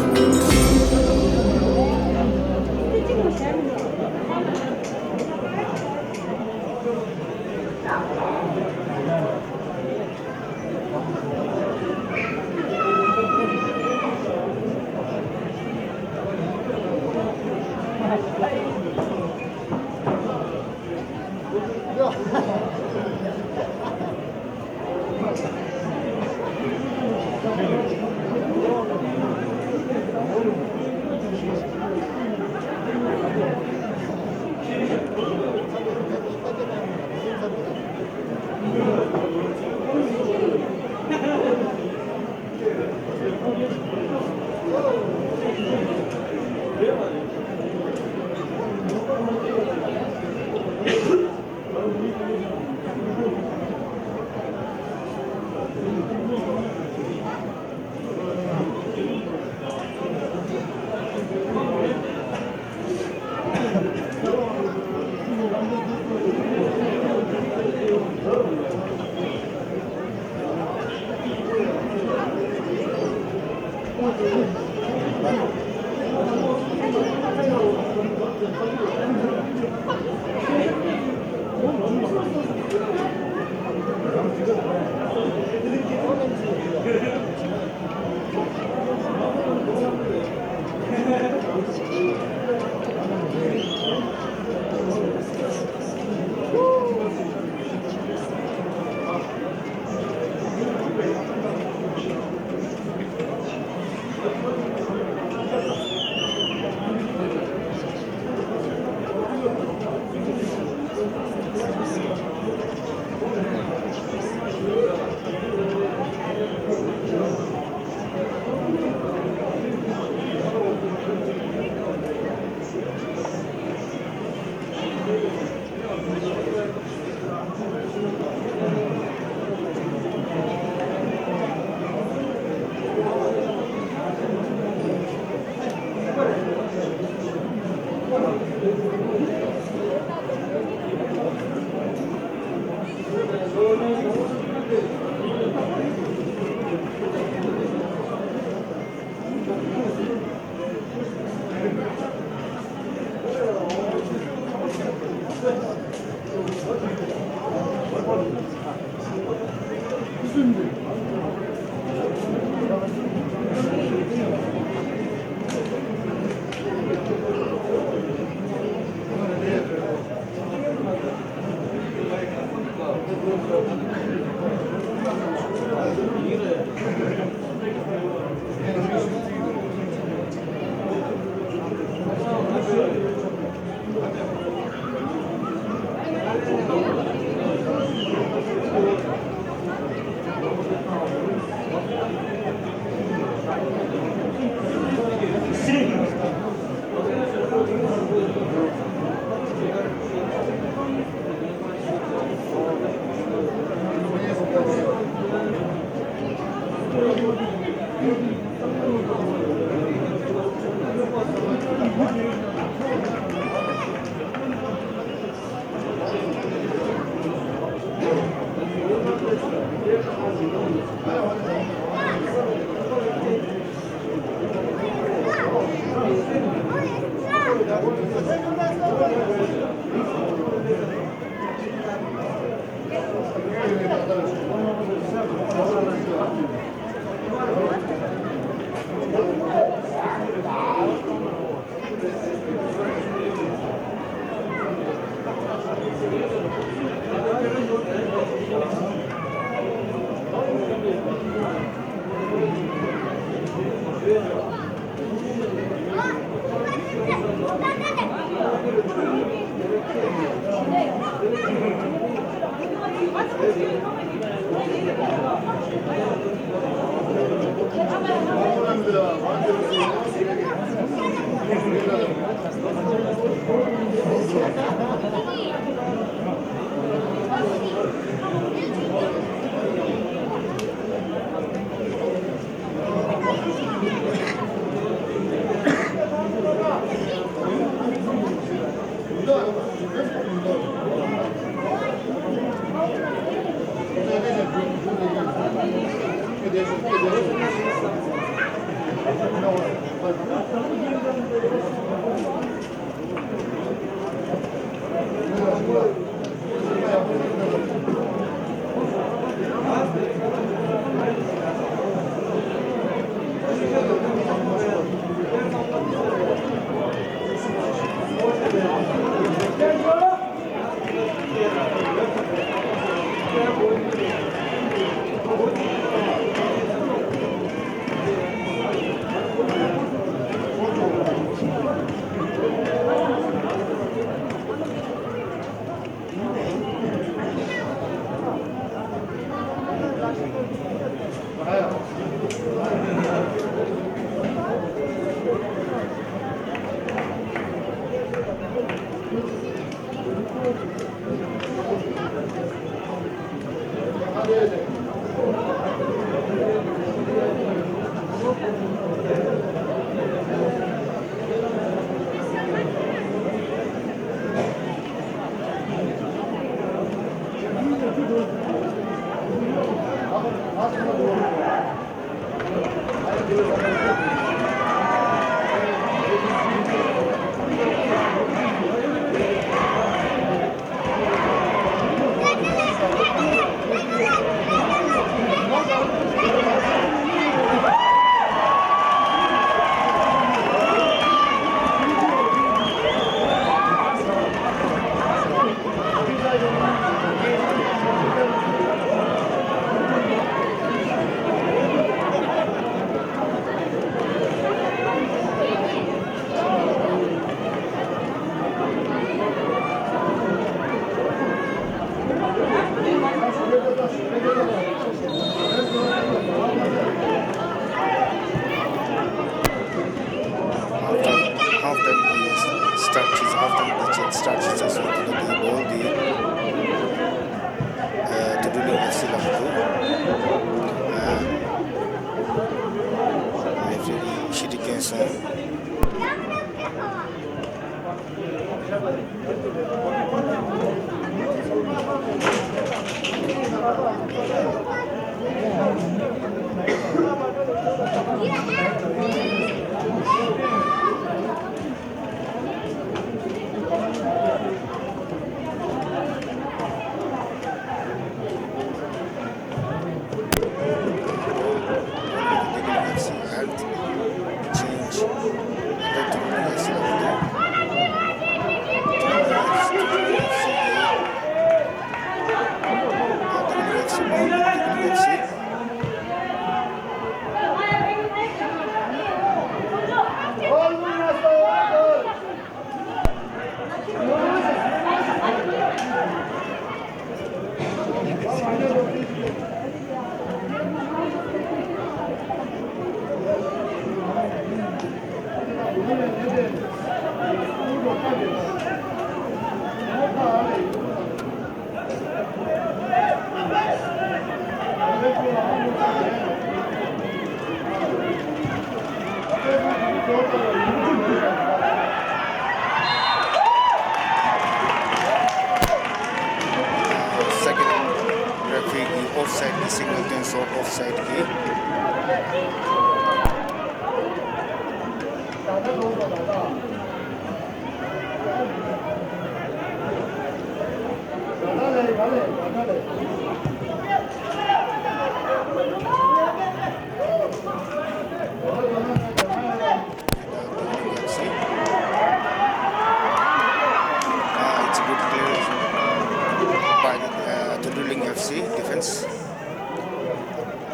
Half time, half time start བྱས། half time དེ་བྱས་start བྱས་ཚར་སོང་། དེ་ནས་དེའི་goal དེ་ཨ་དུད་འགྲོ་གླིང་ཨེཕ་སི་ལ་འདུག་ཨ་རེ་ཕི་རི་ཤི་ཏི་བཀན་སོང་། Uh, it's a good clearance by the, uh, Thundurling F C defense.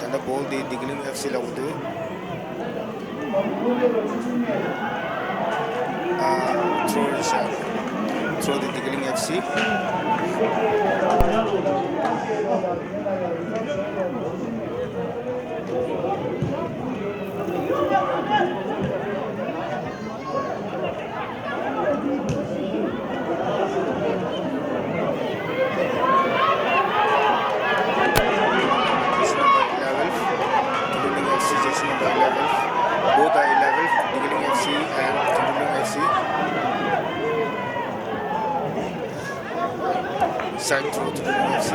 Then the ball, the Digling F C ལ་འོང་འདུག Uh, throw is, uh, throw the Digling F C. Jersey number eleven, Thundurling F C, jersey number eleven. Both are eleven, Digling F C and Thundurling F C. Side throw, Thundurling F C.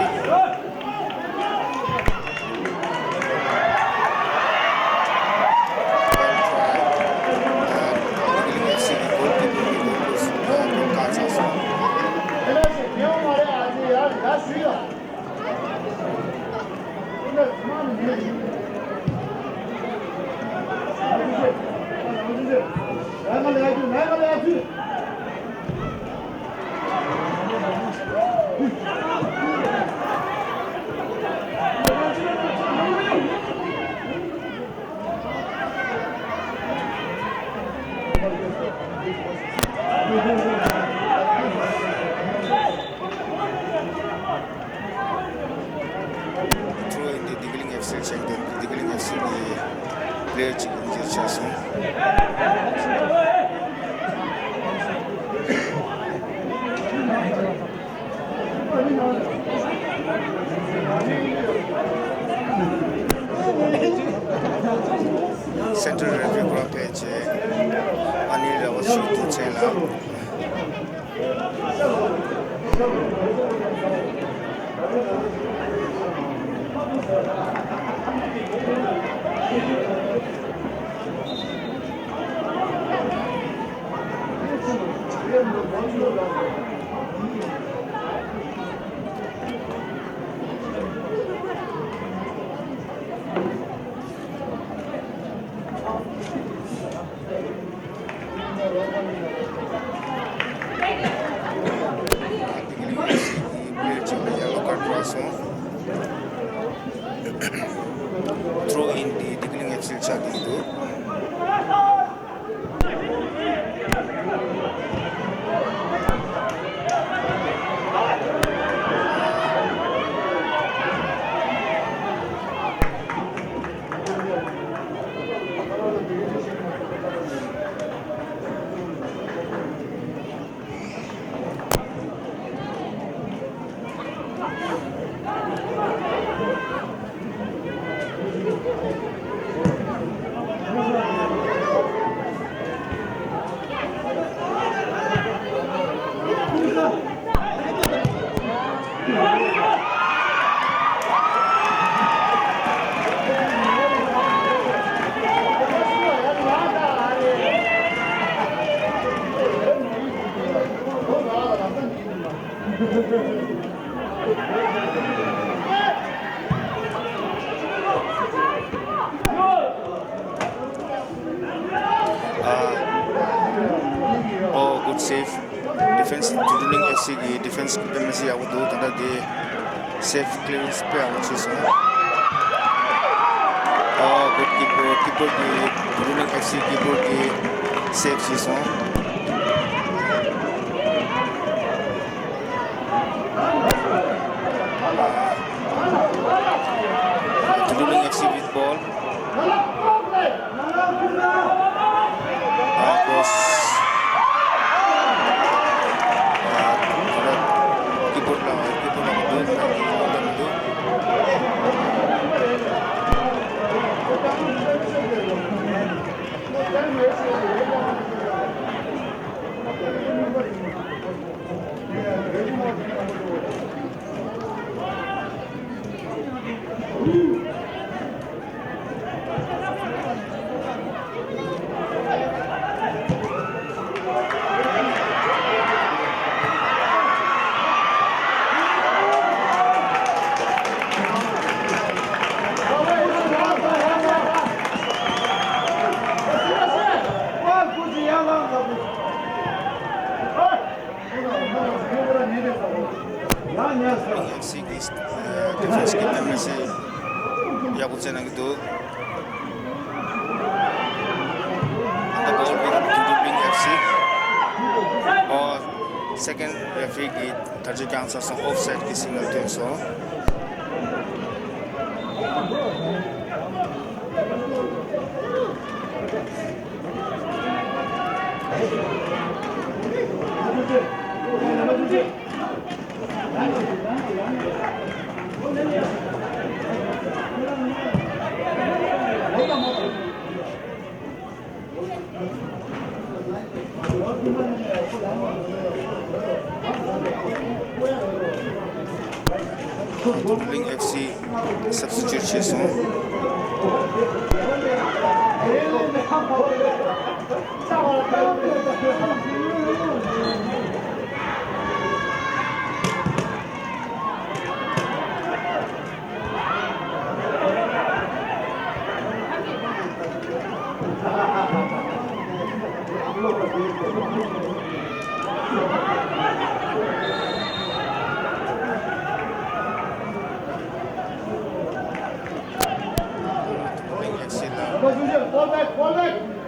Throw in the Digling F C check the Digling F C གི་player གཅིག་injured བྱས་སོང་། Central referee ཁོ་རང་ཕེབས་བྱས་ཨ་ནི་རེ་བ་ཞུ་ཐུབ་ཆེད་ལ། Throw in the Digling F C ལ་ཆགས་བསྡད་ཀྱི་འདུག Uh, oh, good save. Defense, Thundurling F C གི་defense performance ཡག་པོ་འདུག་ད་ལྟ་དེ་save clearance དཔེ་ཡག་པོ་བྱས་སོང་། Oh, good keeper, keeper གི་Thundurling F C keeper གི་save བྱས་སོང་། Thundurling F C with ball. Ah, cross. Ah, keeper la, keeper la, keeper la. བྱས་གནང་གི་འདུག And the ball with Thundurling F C. ཨོ། སེ་ཀེན་རེ་ཕི་རི་གིས་བརྡ་སྤྲོད་བསྐྱངས་ཚར་སོང་། ཨོཕ་སའིད་ཀྱི་སིག་ནལ་ཐོན་སོང་། Thundurling F C substitute བྱས་སོང་།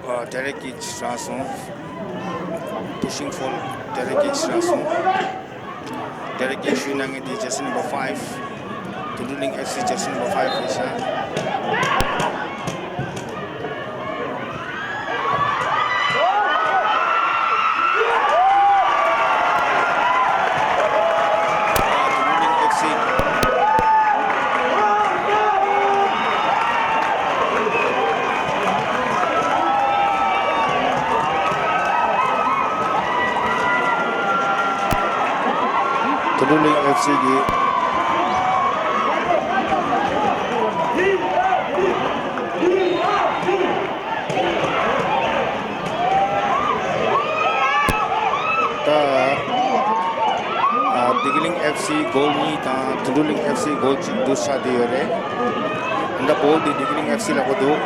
ཨ། ཌེ་རེག་ཀིག་རག་སོང་། Pushing foul. ཌེ་རེག་ཀིག་རག་སོང་། ཌེ་རེག་ཀིག་གཞུས་གནང་མཁན་དེ་jersey number five, Thundurling F C jersey number five རེད་ཤག Thundurling F C. Thundurling F C གི། ད། ཨ། ཌི་གི་ལིང་ཨེཕ་སི་གོལ་གཉིས་དང་ཐུན་ཌུ་ལིང་ཨེཕ་སི་གོལ་གཅིག་འདུ་ཆགས་བསྡད་ཡོད་རེད། ད་བོལ་དེ་ཌི་གི་ལིང་ཨེཕ་སི་ལ་གོ་འདུག་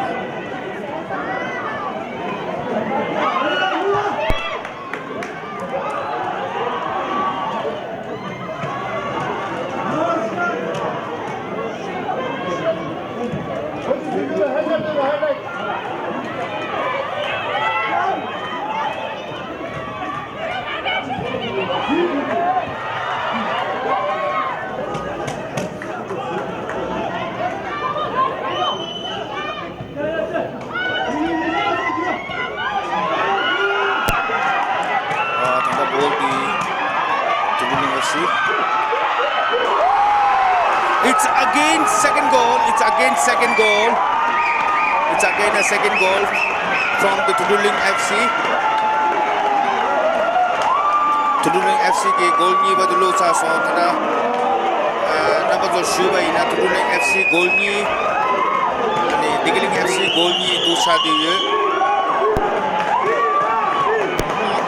ད་ལྟ་བོལ་དེ་ཐུན་ཌུ་ལིང་ཨེཕ་སི། It's again second goal. It's again second goal. It's again a second goal from the Thundurling F C. Thundurling F C གི་གོལ་གཉིས་པ་དེ་བླུགས་ཚར་སོང་། ད་ལྟ་རྣམ་པ་ཚོར་ཞུས་པ་ཡིན་ན་ཐུན་ཌུ་ལིང་ཨེཕ་སི་གོལ་གཉིས། ཨ་ནི་ཌི་གི་ལིང་ཨེཕ་སི་གོལ་གཉིས་འདུ་ཆགས་བསྡད་ཡོད།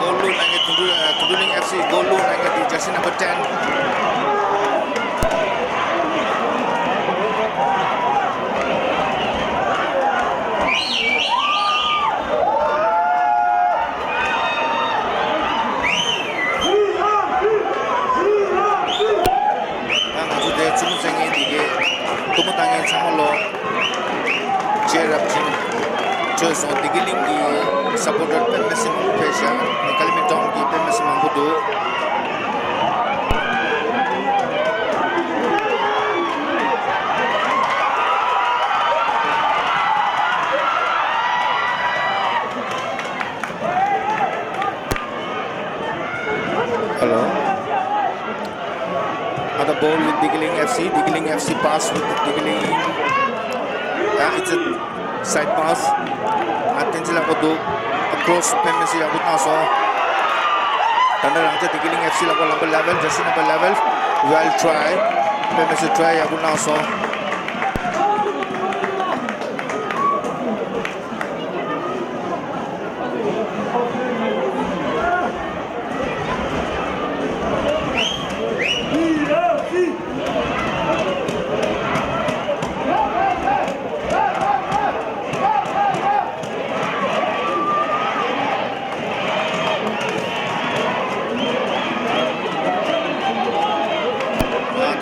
གོལ་བླུགས་གནང་མཁན་ཐུན་ཌུ་ཐུན་ཌུ་ལིང་ཨེཕ་སི་གོལ་བླུགས་གནང་མཁན་དེ་ཇར་སི་ནམ་བར་ཊེན། ད་ང་ཚོ་དེ་ཚོང་བཙོང་མཁན་དེ་གའི་ཐུགས་མོ་བཏང་མཁན་ཚང་མ་ལོ། རྗེས་རབས་ཅན་བྲོས་སོང་། ཌི་གི་ལིང་གི་སཔོར་ཊར་དཔེ་མི་སྲིད་མང་པོ་ཕེབས་ཤག་ཀ་ལི་མིན་ཊོན་གི་དཔེ་མི་སྲིད་མང་པོ་འདུག Hello. At the ball with ཌི་གི་ལིང་ཨེཕ་སི། ཌི་གི་ལིང་ཨེཕ་སི་pass with ཌི་གི་ལིང. Yeah, it's a side pass. ཨ། བསྟན་འཛིན་ལྷག་པ་འདུག་ཨ་ཁོ་རོ་སི་དཔེ་མི་སྲིད་ཡག་པོ་བཏང་སོང་། ད་ལྟ་རང་ཅག་ཌི་གི་ལིང་ཨེཕ་སི་ལྷག་པ་ལམ་པ་ལེ་ཝེལ། ཇར་སི་ནམ་བར་ལེ་ཝེལ། Well try. དཔེ་མི་སྲིད་ཊ་རའི་ཡག་པོ་གནང་སོང་།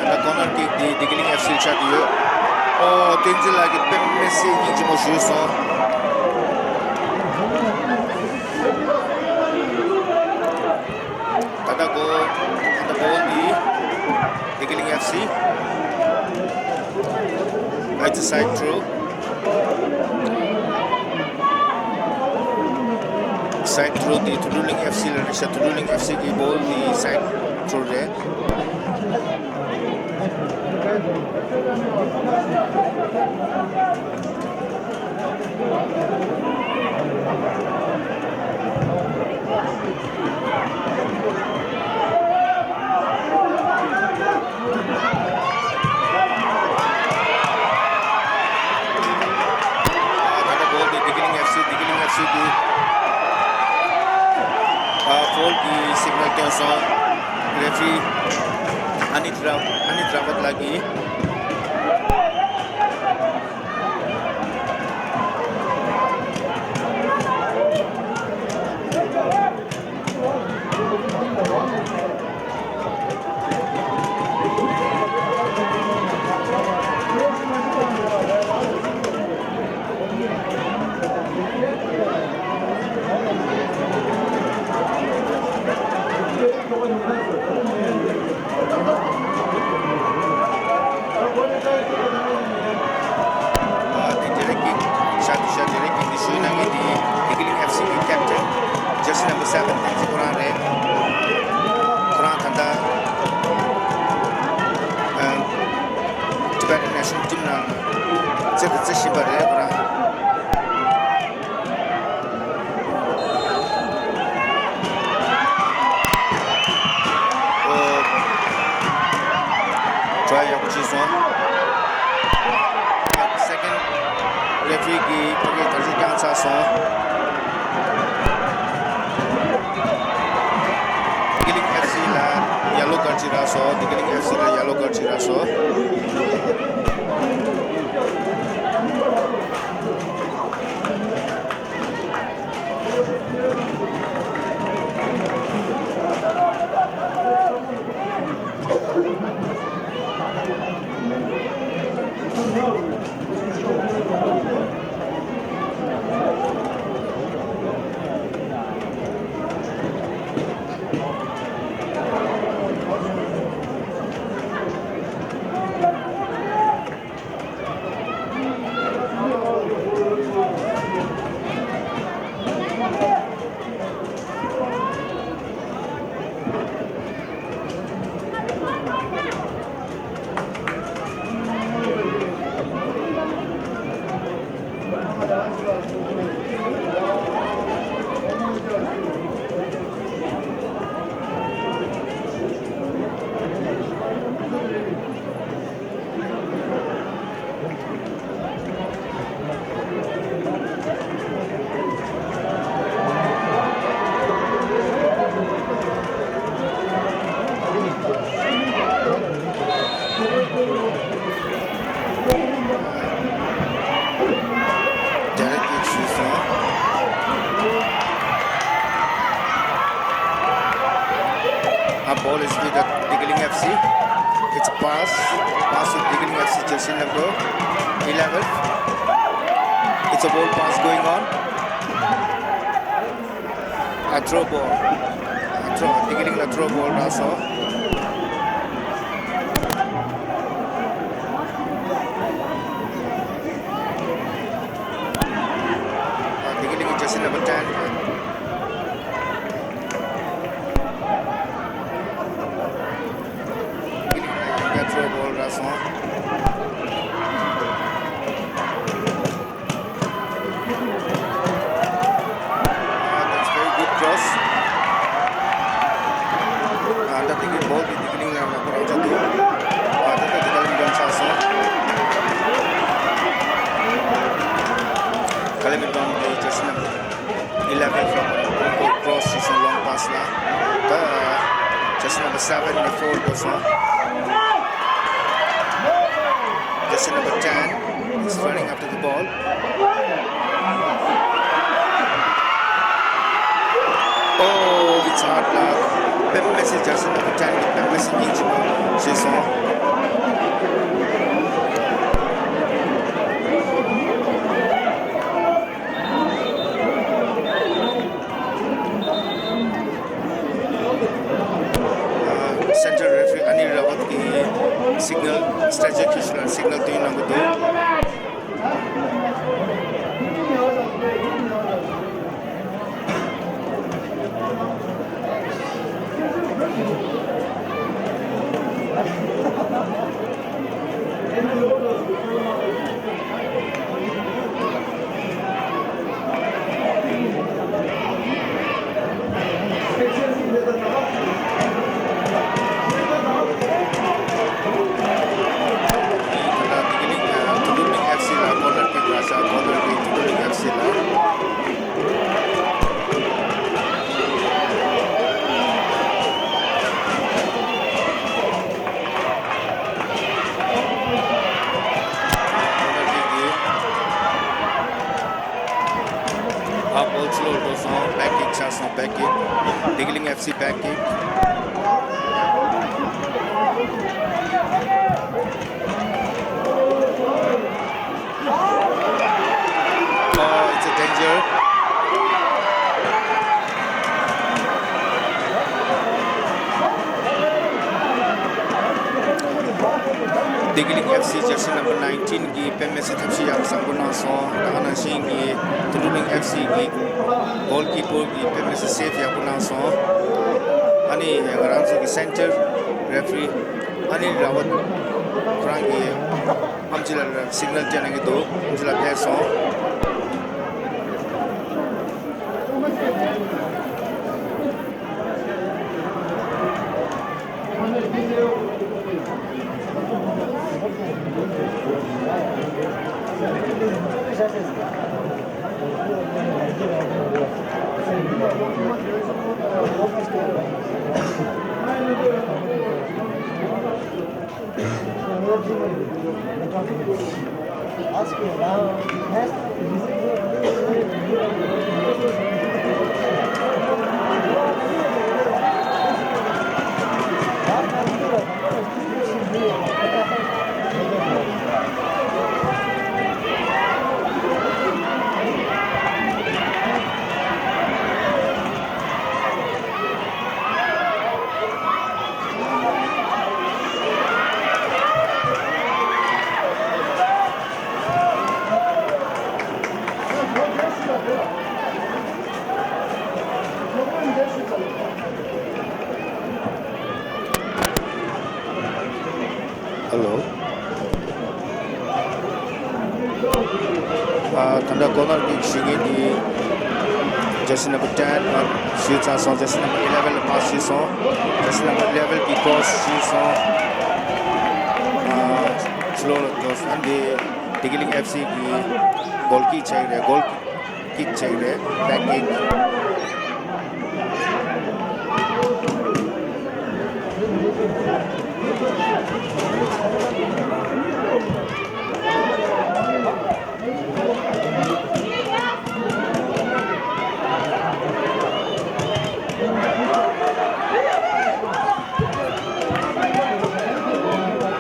ད་ལྟ་ཀོར་ནར་ཀིག་འདི་ཌི་གི་ལིང་ཨེཕ་སི་ཆགས་ཀྱི་ཡོད། ཅི་ལགས་ཀྱིས་དཔེ་མི་སྲིད་སྙིང་རྗེ་མོ་ཞུས་སོང་། ད་ལྟ་གོ་ད་ལྟ་བྷོལ་འདི་བདེ་སྐྱིད་གླིང་ཨེཕ་སི། It's a side throw. Side throw འདི་ཐུ་ཌུ་གླིང་ཨེཕ་སི་ལ་རེད་ཤག་ཐུ་ཌུ་གླིང་ཨེཕ་སི་གི་བྷོལ་འདི་side throw རེད། ད་ལྟ་བྷོལ་འདི་བདེ་སྐྱིད་གླིང་ཨེཕ་སི། བདེ་སྐྱིད་གླིང་ཨེཕ་སི་གི་ཨ་ཕོལ་གྱི་སིག་ནལ་བཏོན་སོང་། རེ་ཕི་རི་ཨ་ནི་དྲ་ཨ་ནི་དྲ་བད་ལགས་ཀྱིས། ཨ་དེ་ཌེ་རེག་ཀིང་ཤ་དུ་ཤ་ཌེ་རེག་ཀིང་འདི་ཞུས་གནང་མཁན་དེ་བདེ་སྐྱིད་གླིང་ཨེཕ་སི་གི་ཀེབ་ཊན་ཇར་སི་ནམ་བར་སེ་བེན་ཏེན་ཁོ་རང་རེད། ཁོ་རང་ད་ལྟ་ཨ་ཊི་བེ་ཊན་ནེ་ཤ་ནལ་ཊིམ་ནང་རྩེད་དུ་རྩེ་བཞིན་པ་རེད་ཁོ་རང་། ཨོ། ཊྲའི་ཡག་པོ་བྱས་སོང་། སེ་ཀེན་ཌི་རེ་ཕི་རི་གིས་ཕ་གིར་དགག་བྱ་བརྐྱངས་ཚར་སོང་། བདེ་སྐྱིད་གླིང་ཨེཕ་སི་ལ་ཡེ་ལོ་ཀར་ཌི་ཅིག་རག་སོང་། བདེ་སྐྱིད་གླིང་ཨེཕ་སི་ལ་ཡེ་ལོ་ཀར་ཌི་ཅིག་རག་སོང་། Direct hit ཞུས་སོང་། A ball is with the བདེ་སྐྱིད་གླིང་ཨེཕ་སི། It's a pass. Pass to བདེ་སྐྱིད་གླིང་ཨེཕ་སི jersey number eleven. It's a ball pass going on. A throw ball. A throw. བདེ་སྐྱིད་གླིང་ལ་throw ball རག་སོང་། བདེ་སྐྱིད་གླིང་གི་jersey number ten. བདེ་སྐྱིད་གླིང་ལ་ཡང་བསྐྱར་throw ball རག་སོང་། Ah, that's very good cross. Ah, ད་བདེ་སྐྱིད་ball དེ་བདེ་སྐྱིད་གླིང་ལ་ཡག་པོ་རག་ཆགས་འདུག་ཨ་ད་ལྟ་དེ་ཀ་ལེམ་ཌོན་ཆགས་སོང་། ཀ་ལེམ་ཌོན་དེ་jersey number eleven from cross བྱས་སོང་long pass ལ། ད་jersey number seven ནས་foul འགྲོ་སོང་། Jersey number ten is running after the ball. Oh, it's hard luck. དཔེ་མི་སྲིད་jersey number ten དཔེ་མི་སྲིད་སྙིང་རྗེ་མོ་བྱས་སོང་། བོལ་ཕྱི་ལོགས་འགྲོ་སོང་། བེག་ཀིག་ཆགས་སོང་། བེག་ཀིག་བདེ་སྐྱིད་གླིང་ཨེཕ་སི་བེག་ཀིག Oh, it's a danger. བདེ་སྐྱིད་གླིང་ཨེཕ་སི་ཇར་སི་ནམ་བར་ནའིན་ཊིན་གྱིས་དཔེ་མི་སྲིད་ཐབས་ཤེས་ཡག་པོ་བཟང་པོ་གནང་སོང་། ད་ག་ནང་བཞིན་གྱི་ཐུ་ཀྲུ་གླིང་ཨེཕ་སི་གི་གོལ་ཀི་པར་གྱིས་དཔེ་མི་སྲིད་སེབ་ཡག་པོ་གནང་སོང་། ཨ་ནི་ང་རང་ཚོ་གི་སེན་ཊར་རེ་ཕི་རི་ཨ་ནི་ར་བ་ཁོ་རང་གིས་ཨམ་ཆི་ལགས་ལ་སིག་ནལ་སྤྲད་གནང་གི་འདུག་ཨམ་ཆི་ལགས་ཕེབས་སོང་། Hello. ཨ། ད་ལྟ་གོ་ནར་ཀིག་ཞུ་མཁན་གྱི་ཇར་སི་ནམ་བར་ཊེན་ཞུས་ཚར་སོང་། ཇར་སི་ནམ་བར་ཨི་ལེ་ཝེན་ལ་པཱ་སི་ཞུས་སོང་། ཇར་སི་ནམ་བར་ཨི་ལེ་ཝེན་གྱིས་ཀྲོ་སི་ཞུས་སོང་། ཨ། ཕྱི་ལོགས་ལ་འགྲོ་སོང་། འདི་བདེ་སྐྱིད་གླིང་ཨེཕ་སི་གི་གོལ་ཀིག་བྱས་རེད། གོལ་ཀིག་བྱས་རེད། བེག་ཀིག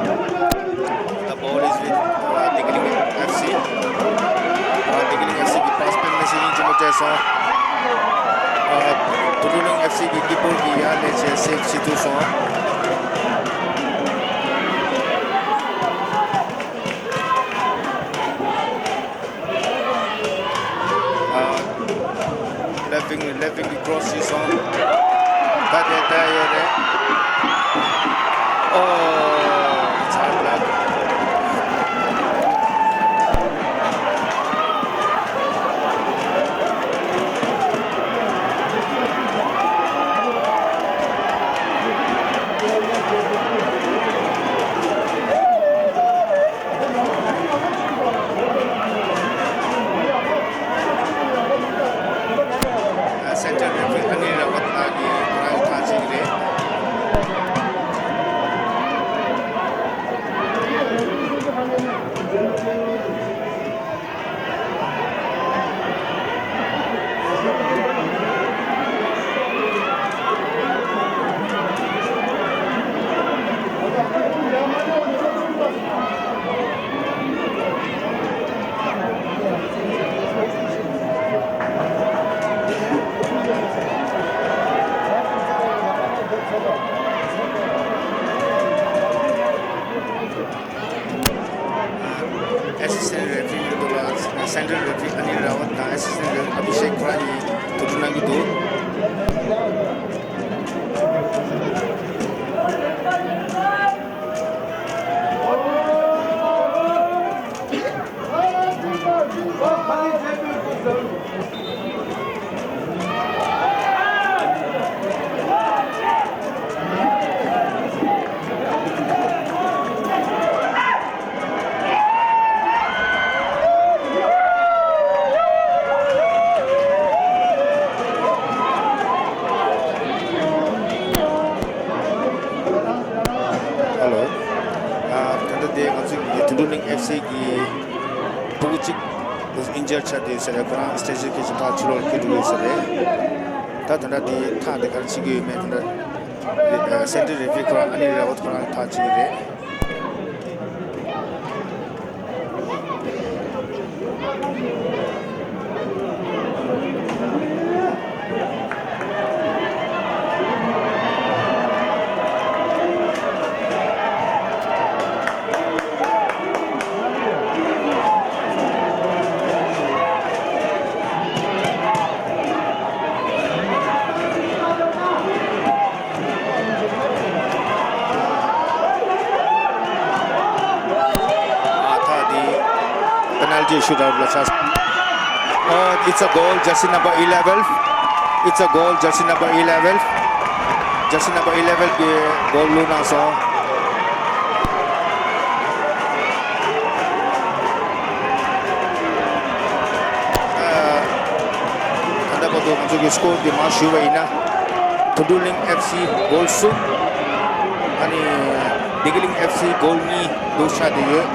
The ball is with, uh, Dikling F C. Uh, Dikling F C གི་པཱ་སི་དཔེ་མི་སྲིད་སྙིང་རྗེ་མོ་སྤྲད་སོང་། Uh, ཐུ་ཀྲུ་གླིང་F C གི་ཀི་པར་གྱིས་ཡར་སླེབས་བྱས་སེབ་བྱེད་ཐུབ་སོང་། ལེབ་ཝིང་ལེབ་ཝིང་གི་ཀྲོ་སི་ཞུས་སོང་། ད་དེ་ལྟ་ཡོད་རེད། ཨོ། ཚར་ལ། སེན་ཊར་རེ་ཕི་རི་ཨ་ནི་ར་བ་ཐ་གི་ཁོ་རང་ཐག་གཅིག་རེད། ཨེ་སི་སི་ཊེན་ཊ་རེ་ཕི་རི་ཡོད་འདུག་ལ། སེན་ཊར་རེ་ཕི་རི་ཨ་ནི་ར་བ་དང་ཨེ་སི་སི་ཊེན་ཊ་རེ་ཕི་རི་ཨ་བི་ཤེག་ཁོ་རང་གཉིས་ཐུག་འཕྲད་གནང་གི་འདུག་ཧེ་ལོ། ཨ། ད་ལྟ་དེ་ང་ཚོའི་ཐུན་ཌུ་གླིང་ཨེཕ་སི་གི་ཕྲུ་གུ་གཅིག་ ཨིན་ཇར་ཆགས་བསྡད་ཡོད་ས་རེད། ཁོ་རང་སི་ཊེ་ཅར་གྱི་ཕྱི་ཐག་ཕྱི་ལོགས་འཁྱེར་འགྲོ་གི་ཡོད་ས་རེད། ད་དེ་འདྲ་དེ་ཐག་དེ་ག་རེ་བྱེད་ཀྱི་ཡོད་མེད་དེ་འདྲ་སེན་ཊར་རེ་ཕི་རི་ཁོ་རང་ཨ་ནི་ར་བོ་ཁོ་རང་ཐག་བཅད་ཀྱི་རེད། ཨ་ཐག་འདི་པེ་ནལ་ཊི་ཤུ་ཊ་ཨའུཊ་ལ་ཆགས། Oh, it's a goal, jersey number eleven. It's a goal, jersey number eleven. Jersey number eleven གིས་གོལ་བླུགས་གནང་སོང་། ད་ལྟ་བར་དུ་ང་ཚོ་གི་སི་ཀོར་འདི་མར་ཞུས་པ་ཡིན་ན། ཐུང་ཀྲུང་གླིང་ཨེཕ་སི་གོལ་གསུམ། ཨ་ནི་བདེ་སྐྱིད་གླིང་ཨེཕ་སི་གོལ་གཉིས་འདུག་ཆགས་བསྡད་ཡོད།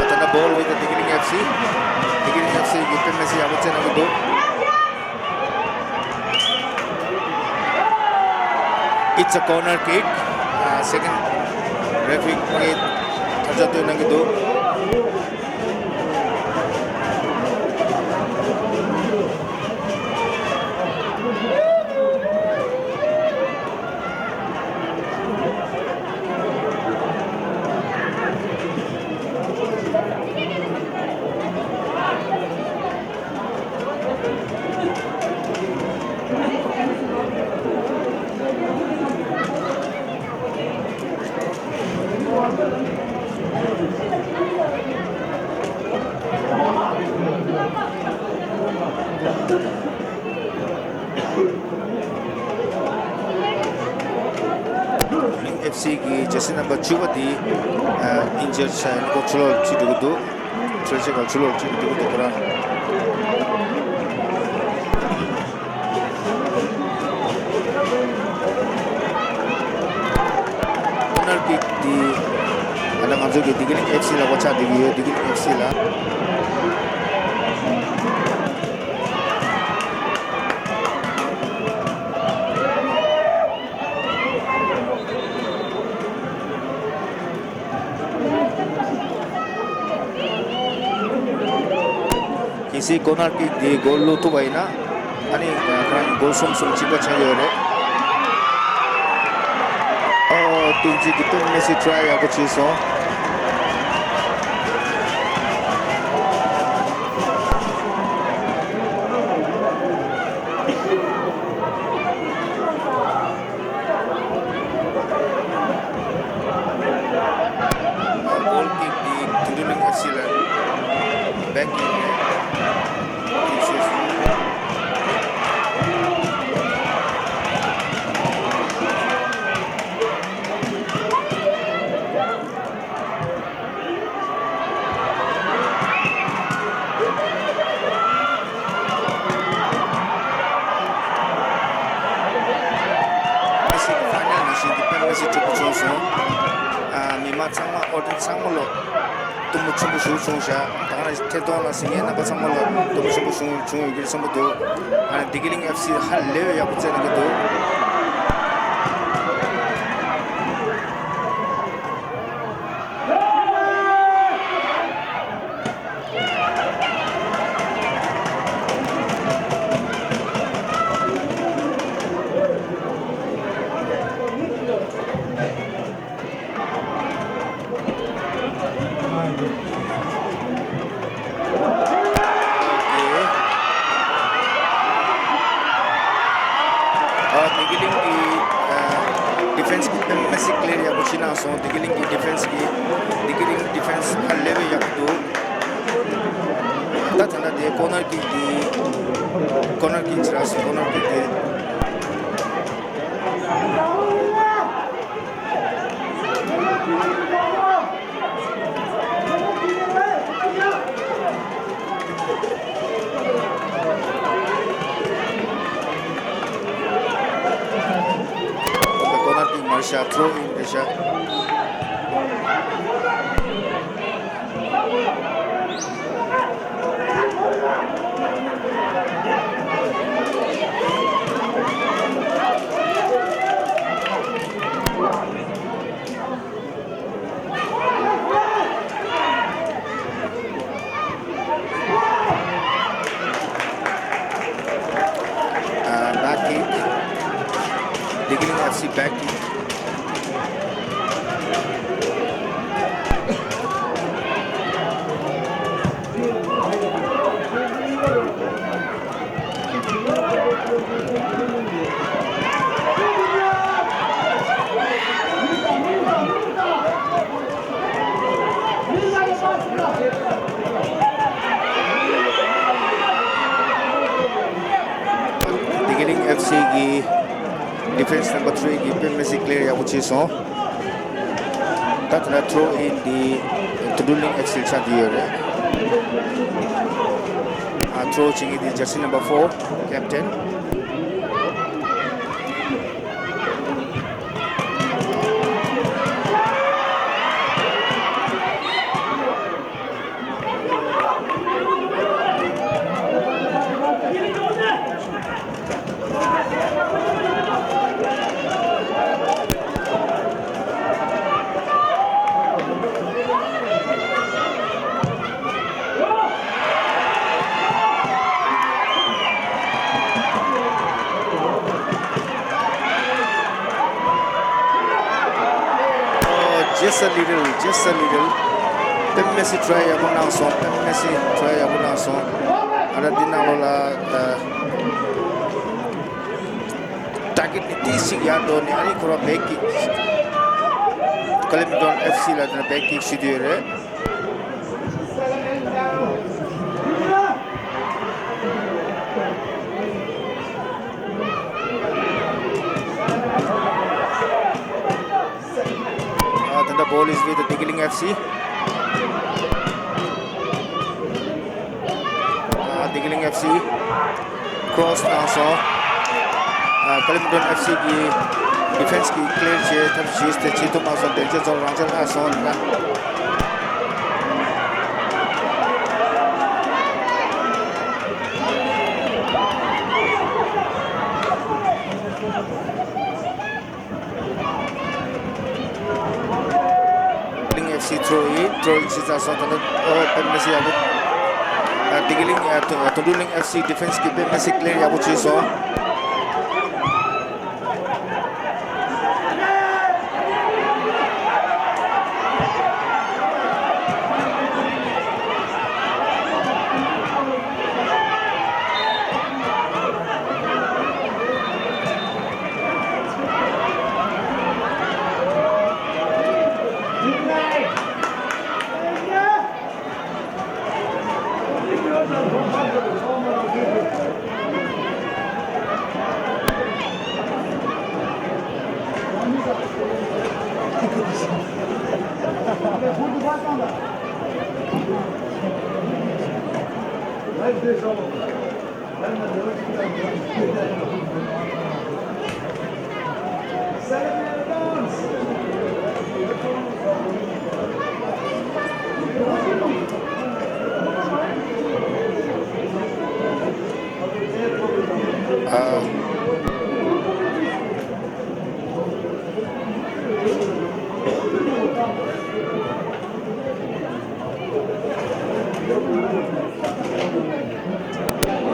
ད་ལྟ་ball with the བདེ་སྐྱིད་གླིང་ཨེཕ་སི། བདེ་སྐྱིད་གླིང་ཨེཕ་སི་གི་དཔེ་མི་སྲིད་ཡག་པོ་རྩེད་གནང་གི་འདུག It's a corner kick. Uh, second referee ཐག་གཅོད་གནང་གི་འདུག་ཨེཕ་སི་གི་ཇར་སི་ནམ་བར་བཅུ་པ་དེ་ཨིན་ཇར་ཆགས་ཡིན། ཁོ་ཕྱི་ལོགས་ཁྲིད་འགྲོ་གི་འདུག་ཕྱི་ལོགས་ཕྱི་ལོགས་ཁྲིད་འགྲོ་གི་འདུག་ཁོ་རང་། ཀོར་ནར་ཀིག་འདི་ད་ལྟ་ང་ཚོ་གི་བདེ་སྐྱིད་གླིང་ཨེཕ་སི་ལ་གོ་ཆག་འདི་གི་ཡོད། བདེ་སྐྱིད་གླིང་ཨེཕ་སི་ལ། གལ་སྲིད་ཀོར་ནར་ཀིག་འདི་གོལ་བླུག་ཐུབ་པ་ཡིན་ན། ཨ་ནི་ཁོ་རང་གི་གོལ་གསུམ་གསུམ་གཅིག་པ་ཆགས་ཡོད་རེད། ཨོ། བསྟན་འཛིན་གྱིས་དཔེ་མི་སྲིད་ཊ་རའི་ཡག་པོ་བྱས་སོང་། གོལ་ཀིག་འདི་ཐུང་ཀྲུང་གླིང་ཨེཕ་སི་ལ་བེག་ཀིག་རེད། ཐུགས་རྗེ་ཆེ། ཕ་ཤི་ཕ་ནལ་ནང་བཞིན་གྱི་དཔེ་མི་སྲིད་སྤྲོ་པོ་བྱུང་སོང་། ཨ། མི་མང་ཚང་མ་ཨོ་ཌི་ཡེན་སི་ཚང་མ་ལོ་སྟོན་པ་ཆེན་པོ་ཞིག་བྱུང་ཤག་ད་ག་ནང་བཞིན་ཐད་གཏོང་ལ་གཟིགས་མཁན་རྣམ་པ་ཚང་མ་ལོ་སྟོན་པ་ཆེན་པོ་བྱུང་བྱུང་ཡོད་ཀྱི་རེད་བསམ་གྱི་འདུག་ཨ་ནི་བདེ་སྐྱིད་གླིང་ཨེཕ་སི་ཧ་ལས་པའི་ཡག་པོ་རྩེད་གནང་གི་འདུག་ཨ། བདེ་སྐྱིད་གླིང་གི་ཨ་ཌི་ཕེན་སི་གི་དཔེ་མི་སྲིད་ཀི་ལི་ཡར་ཡག་པོ་བྱས་གནང་སོང་། ཀི་ལིང་གི་ཌི་ཕེན་སི་གི་ཌི་ཀི་ལིང་ཌི་ཕེན་སི་ཧ་ལས་པའི་ཡག་པོ་འདུག་ད་ད་ལྟ་དེ་ཀོར་ནར་ཀིག་གི་ཀོར་ནར་ཀིག་ཅིག་རག་སོང་། ཀོར་ནར་ཀིག་དེ། ཀོར་ནར་ཀིག་མ་རེད་ཤག་ཐྲོ་ཨིན་རེད་ཤག Uh, back kick. Digiling F C back kick. Digiling F C གི་ཌི་ཕེན་སི་ནམ་བར་ཐི་རི་གི་དཔེ་མི་སྲིད་ཀི་ལི་ཡར་ཡག་པོ་བྱས་སོང་། ད་ལྟ་ཐྲོ་ཨིན་འདི་ཐུན་ཀྲུང་གླིང་ཨེཕ་སི་ལ་ཆགས་བསྡད་ཡོད་རེད། ཨ་ཐྲོ་བྱེད་མཁན་འདི་ཇར་སི་ནམ་བར་ཕོར་ཀེབ་ཊན། Oh, just a little, just a little. དཔེ་མི་སྲིད་ཊ་རའི་ཡག་པོ་གནང་སོང་། དཔེ་མི་སྲིད་ཊ་རའི་ཡག་པོ་གནང་སོང་། ཨ་ད་འདི་ནང་ལོགས་ལ་ཨ། ཊར་གེཊ་ནི་ཏོག་ཙམ་ཡར་འགྲོ་ནས་ཨ་ནི་ཁོ་རང་བེག་ཀིག་ཀ་ལི་མི་ཊོན་ཨེཕ་སི་ལ་དེ་ནས་བེག་ཀིག་ཞུ་རྒྱུ་ཡོད་རེད། ཨ་དེ་འདྲ་ball is with the Digiling F C. ཨ་Digiling F C cross གནང་སོང་། ཨ་ཀ་ལི་མི་ཊོན་ཨེཕ་སི་གི་ཌི་ཕེན་སི་གི་ཀི་ལི་ཡར་བྱས་ཐབས་ཤེས་བྱེད་ཐུབ་མ་སོང་། དེ་རྗེས་ཚོར་རང་འཇགས་ལྷག་སོང་ན། ཀི་ལིང་ཨེཕ་སི་ཐྲོ་ཡིན། ཐྲོ་ཡིན་ཕྱི་ཚ་སོང་། ད་ནི་ཨོ་དཔེ་མི་སྲིད་ཡག་པོ། ཨ་ཌི་ཀི་ལིང་ཨ་ཐུ་ཐུན་ཀྲུང་གླིང་ཨེཕ་སི་ཌི་ཕེན་སི་གི་དཔེ་མི་སྲིད་ཀི་ལི་ཡར་ཡག་པོ་བྱས་སོང་།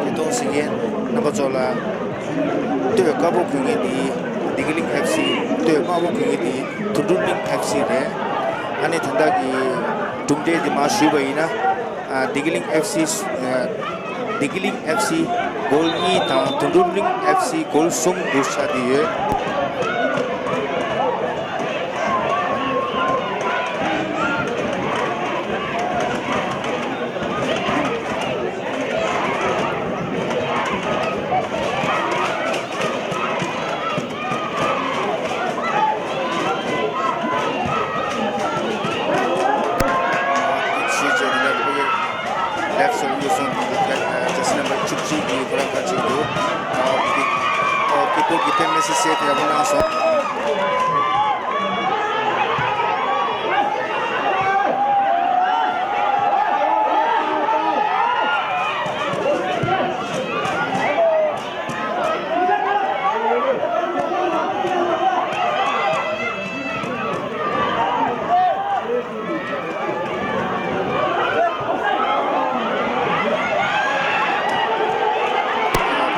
ཉིས་སྟོང་ཟིན་མཁན་རྣམ་པ་ཚོ་ལ་ལྟོས་དཀར་པོ་གོན་མཁན་འདི་ལྡི་ཀི་གླིང་ཨེཕ་སི། ལྟོས་དམར་པོ་གོན་མཁན་འདི་དུན་ཀྲུང་གླིང་ཨེཕ་སི་རེད། ཨ་ནི་ད་ལྟ་གི་གྲུབ་འབྲས་འདི་མར་ཞུས་པ་ཡིན་ན། ཨ་ལྡི་ཀི་གླིང་ཨེཕ་སི། ཨ་ལྡི་ཀི་གླིང་ཨེཕ་སི་གོལ་གཉིས་དང་དུན་ཀྲུང་གླིང་ཨེཕ་སི་གོལ་གསུམ་འདུ་ཆགས་ཏེ་ཡོད། ཕེབས་མི་སི་སེབ་ཡག་པོ་གནང་སོང་།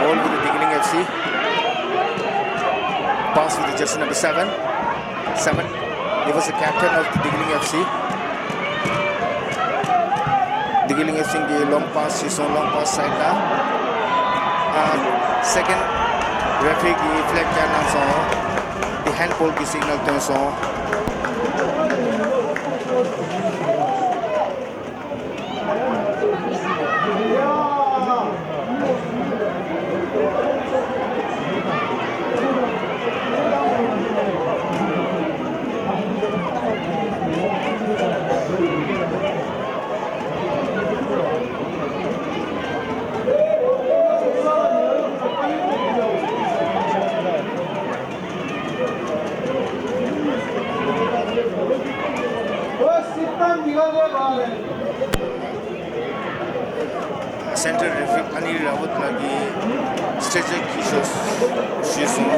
Ball with the Dikling F C. Pass with the jersey number seven. Seven. He was the captain of the Dikling F C. Dikling F C གི long pass བྱས་སོང་། long pass side ལ། ཨ། second referee གི་flag བཀྱག་གནང་སོང་། དེ་handball གི་signal བཏོན་སོང་། Central referee Anil Rawat ལགས་ཀྱིས་strategic issues ཞུས་སོང་།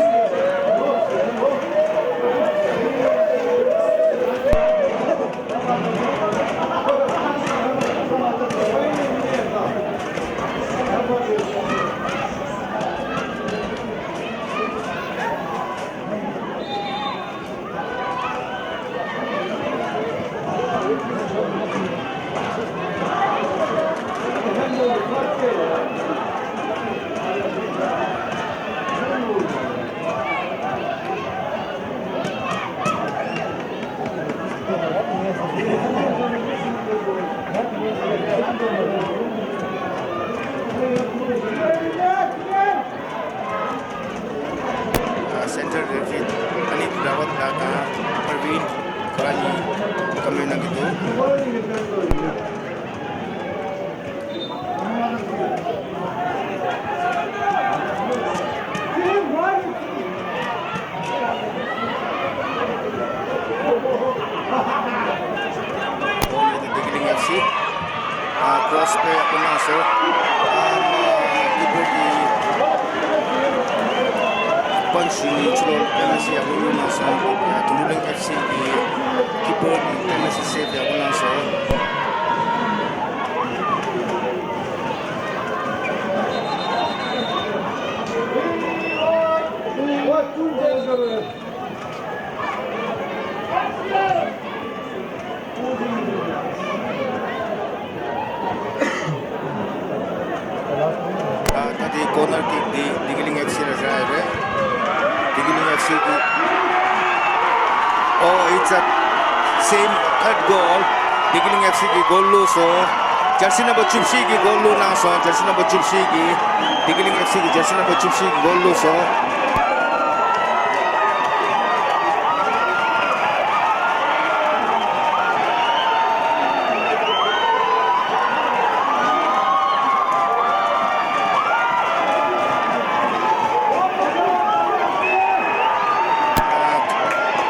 Central referee Anil Rawat ལགས་དང་Praveen ཁོ་རང་གཉིས་བཀའ་མོལ་གནང་གི་འདུག Dikling F C. ཨ། cross play ཡག་པོ་གནང་སོང་། ཨ། keeper གི་punch ཡིན་ཕྱི་ལོགས་ཕེབས་མི་སི་ཡག་པོ་གཡུག་གནང་སོང་། དུང་ལུ་གླིང་F C གི་keeper གི་ཕེབས་མི་སི་save ཡག་པོ་གནང་སོང་། ད་དེ་corner kick འདི་Dikling F C ལ་རག་ཡོད་རེད། Dikling F C གི། Oh, it's a same third goal. Dikling F C གི་goal བླུགས་སོང་། jersey number བཅུ་བཞི་གི་goal བླུགས་གནང་སོང་། jersey number བཅུ་བཞི་གི། Dikling F C གི་jersey number བཅུ་བཞི་གི་goal བླུགས་སོང་།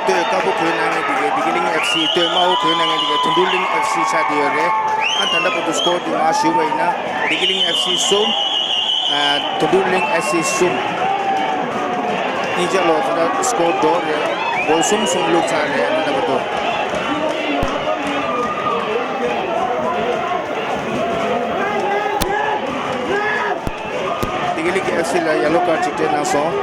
སྟོད་དཀར་པོ་གོན་གནང་མཁན་དེ་གའི་Dikling F C། སྟོད་དམར་པོ་གོན་གནང་མཁན་དེ་གའི་དུང་སྒྲོན་གླིང་F C ཆགས་བསྡད་ཡོད་རེད། ཨ། ད་ལྟ་བར་དུ་score དེ་མར་ཞུས་པ་ཡིན་ན་Dikling F C གསུམ། ཨ། དུང་སྒྲོན་གླིང་F C གསུམ། གཉིས་ཆ་ལོ་ད་ལྟ་score འགྲོ་རེད། goal གསུམ་གསུམ་བླུགས་ཚར་རེད། ད་ལྟ་བར་དུ། Dikling F C ལ་yellow card གཅིག་སྤྲད་གནང་སོང་།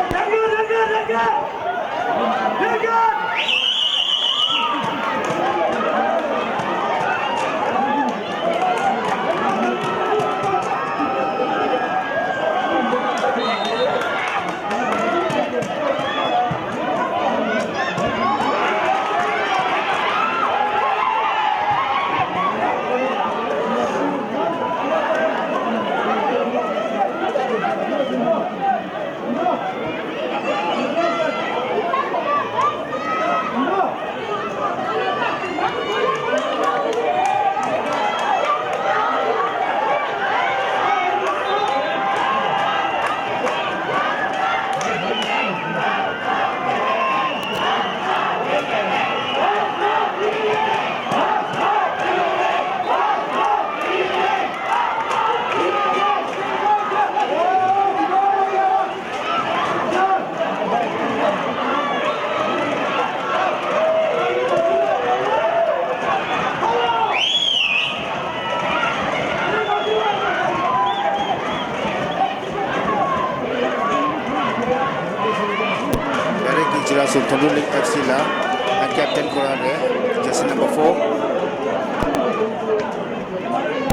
སུ་ཐོ་འགྲུལ་ལིང་ཨེཕ་སི་ལ་ཨ་ཀེབ་ཏན་ཁོ་རང་རེད། ཇར་སི་ནམ་བར་ཕོར།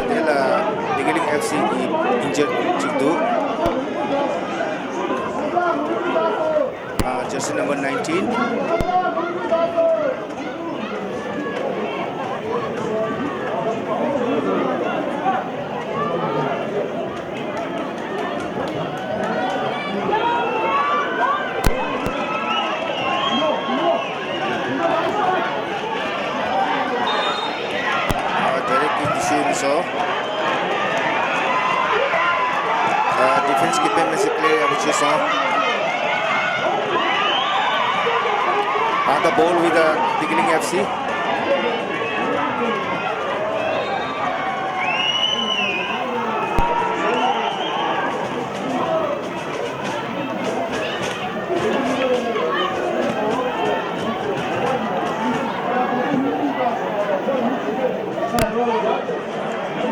དེ་ལ་བདེ་སྐྱིད་གླིང་ཨེཕ་སི་གི་ཨིན་ཇར་གཅིག་འདུག་ཨ་ཇར་སི་ནམ་བར་ནའིན་ཊིན། ཨ་ཌའི་རེག་ཀིག་འདི་ཤོད་ཡིན་སོ། ཨ་ཌི་ཕེན་སི་གིས་དཔེ་མི་སྲིད་ཀི་ལིར་ཡག་པོ་བྱས་སོང་། ཨ་ད་བྷོལ་ཝི་ཛ་བདེ་སྐྱིད་གླིང་ཨེཕ་སི།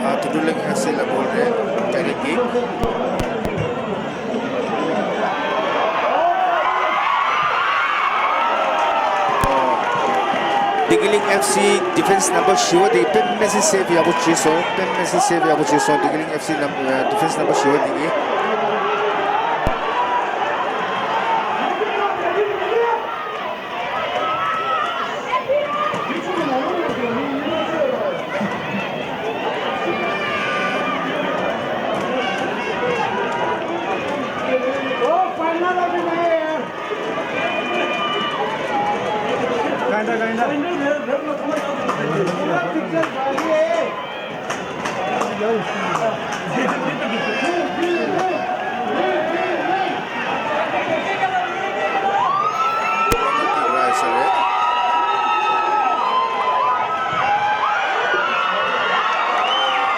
ཨ་ཐོ་འགྲུལ་ལིང་ཨེཕ་སི་ལ་བྷོལ་རེད། ཌའི་རེག་ཀིག་བདེ་སྐྱིད་གླིང་ཨེཕ་སི་ཌི་ཕེན་སི་ནམ་བར་བཞི་བ་དེ་དཔེ་མི་སྲིད་སེབ་ཡག་པོ་བྱས་སོང་། དཔེ་མི་སྲིད་སེབ་ཡག་པོ་བྱས་སོང་། བདེ་སྐྱིད་གླིང་ཨེཕ་སི་ནམ་ཌི་ཕེན་སི་ནམ་བར་བཞི་བ་དེ་གིས།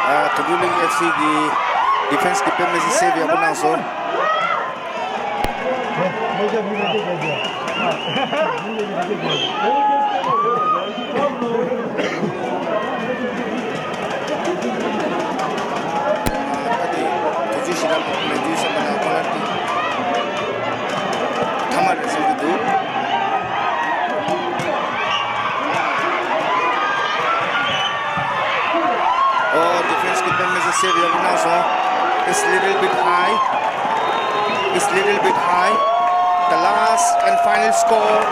ཨ་ཐོ་འགྲུལ་ལིང་ཨེཕ་སི་གི་ཌི་ཕེན་སི་གིས་དཔེ་མི་སྲིད་སེབ་ཡག་པོ་གནང་སོང་། ཨ་དེ་དུས་ཚོད་ཞེ་དྲག་མང་པོ་མེད་དུས་ཙམ་པ་ལ་ཁོ་ལ་དེ་ཐ་མ་རེད་བསམ་གྱི་འདུག Oh, defense གིས་དཔེ་མི་སྲིད་སེབ་ཡག་པོ་གནང་སོང་། It's little bit high. It's little bit high. The last and final score.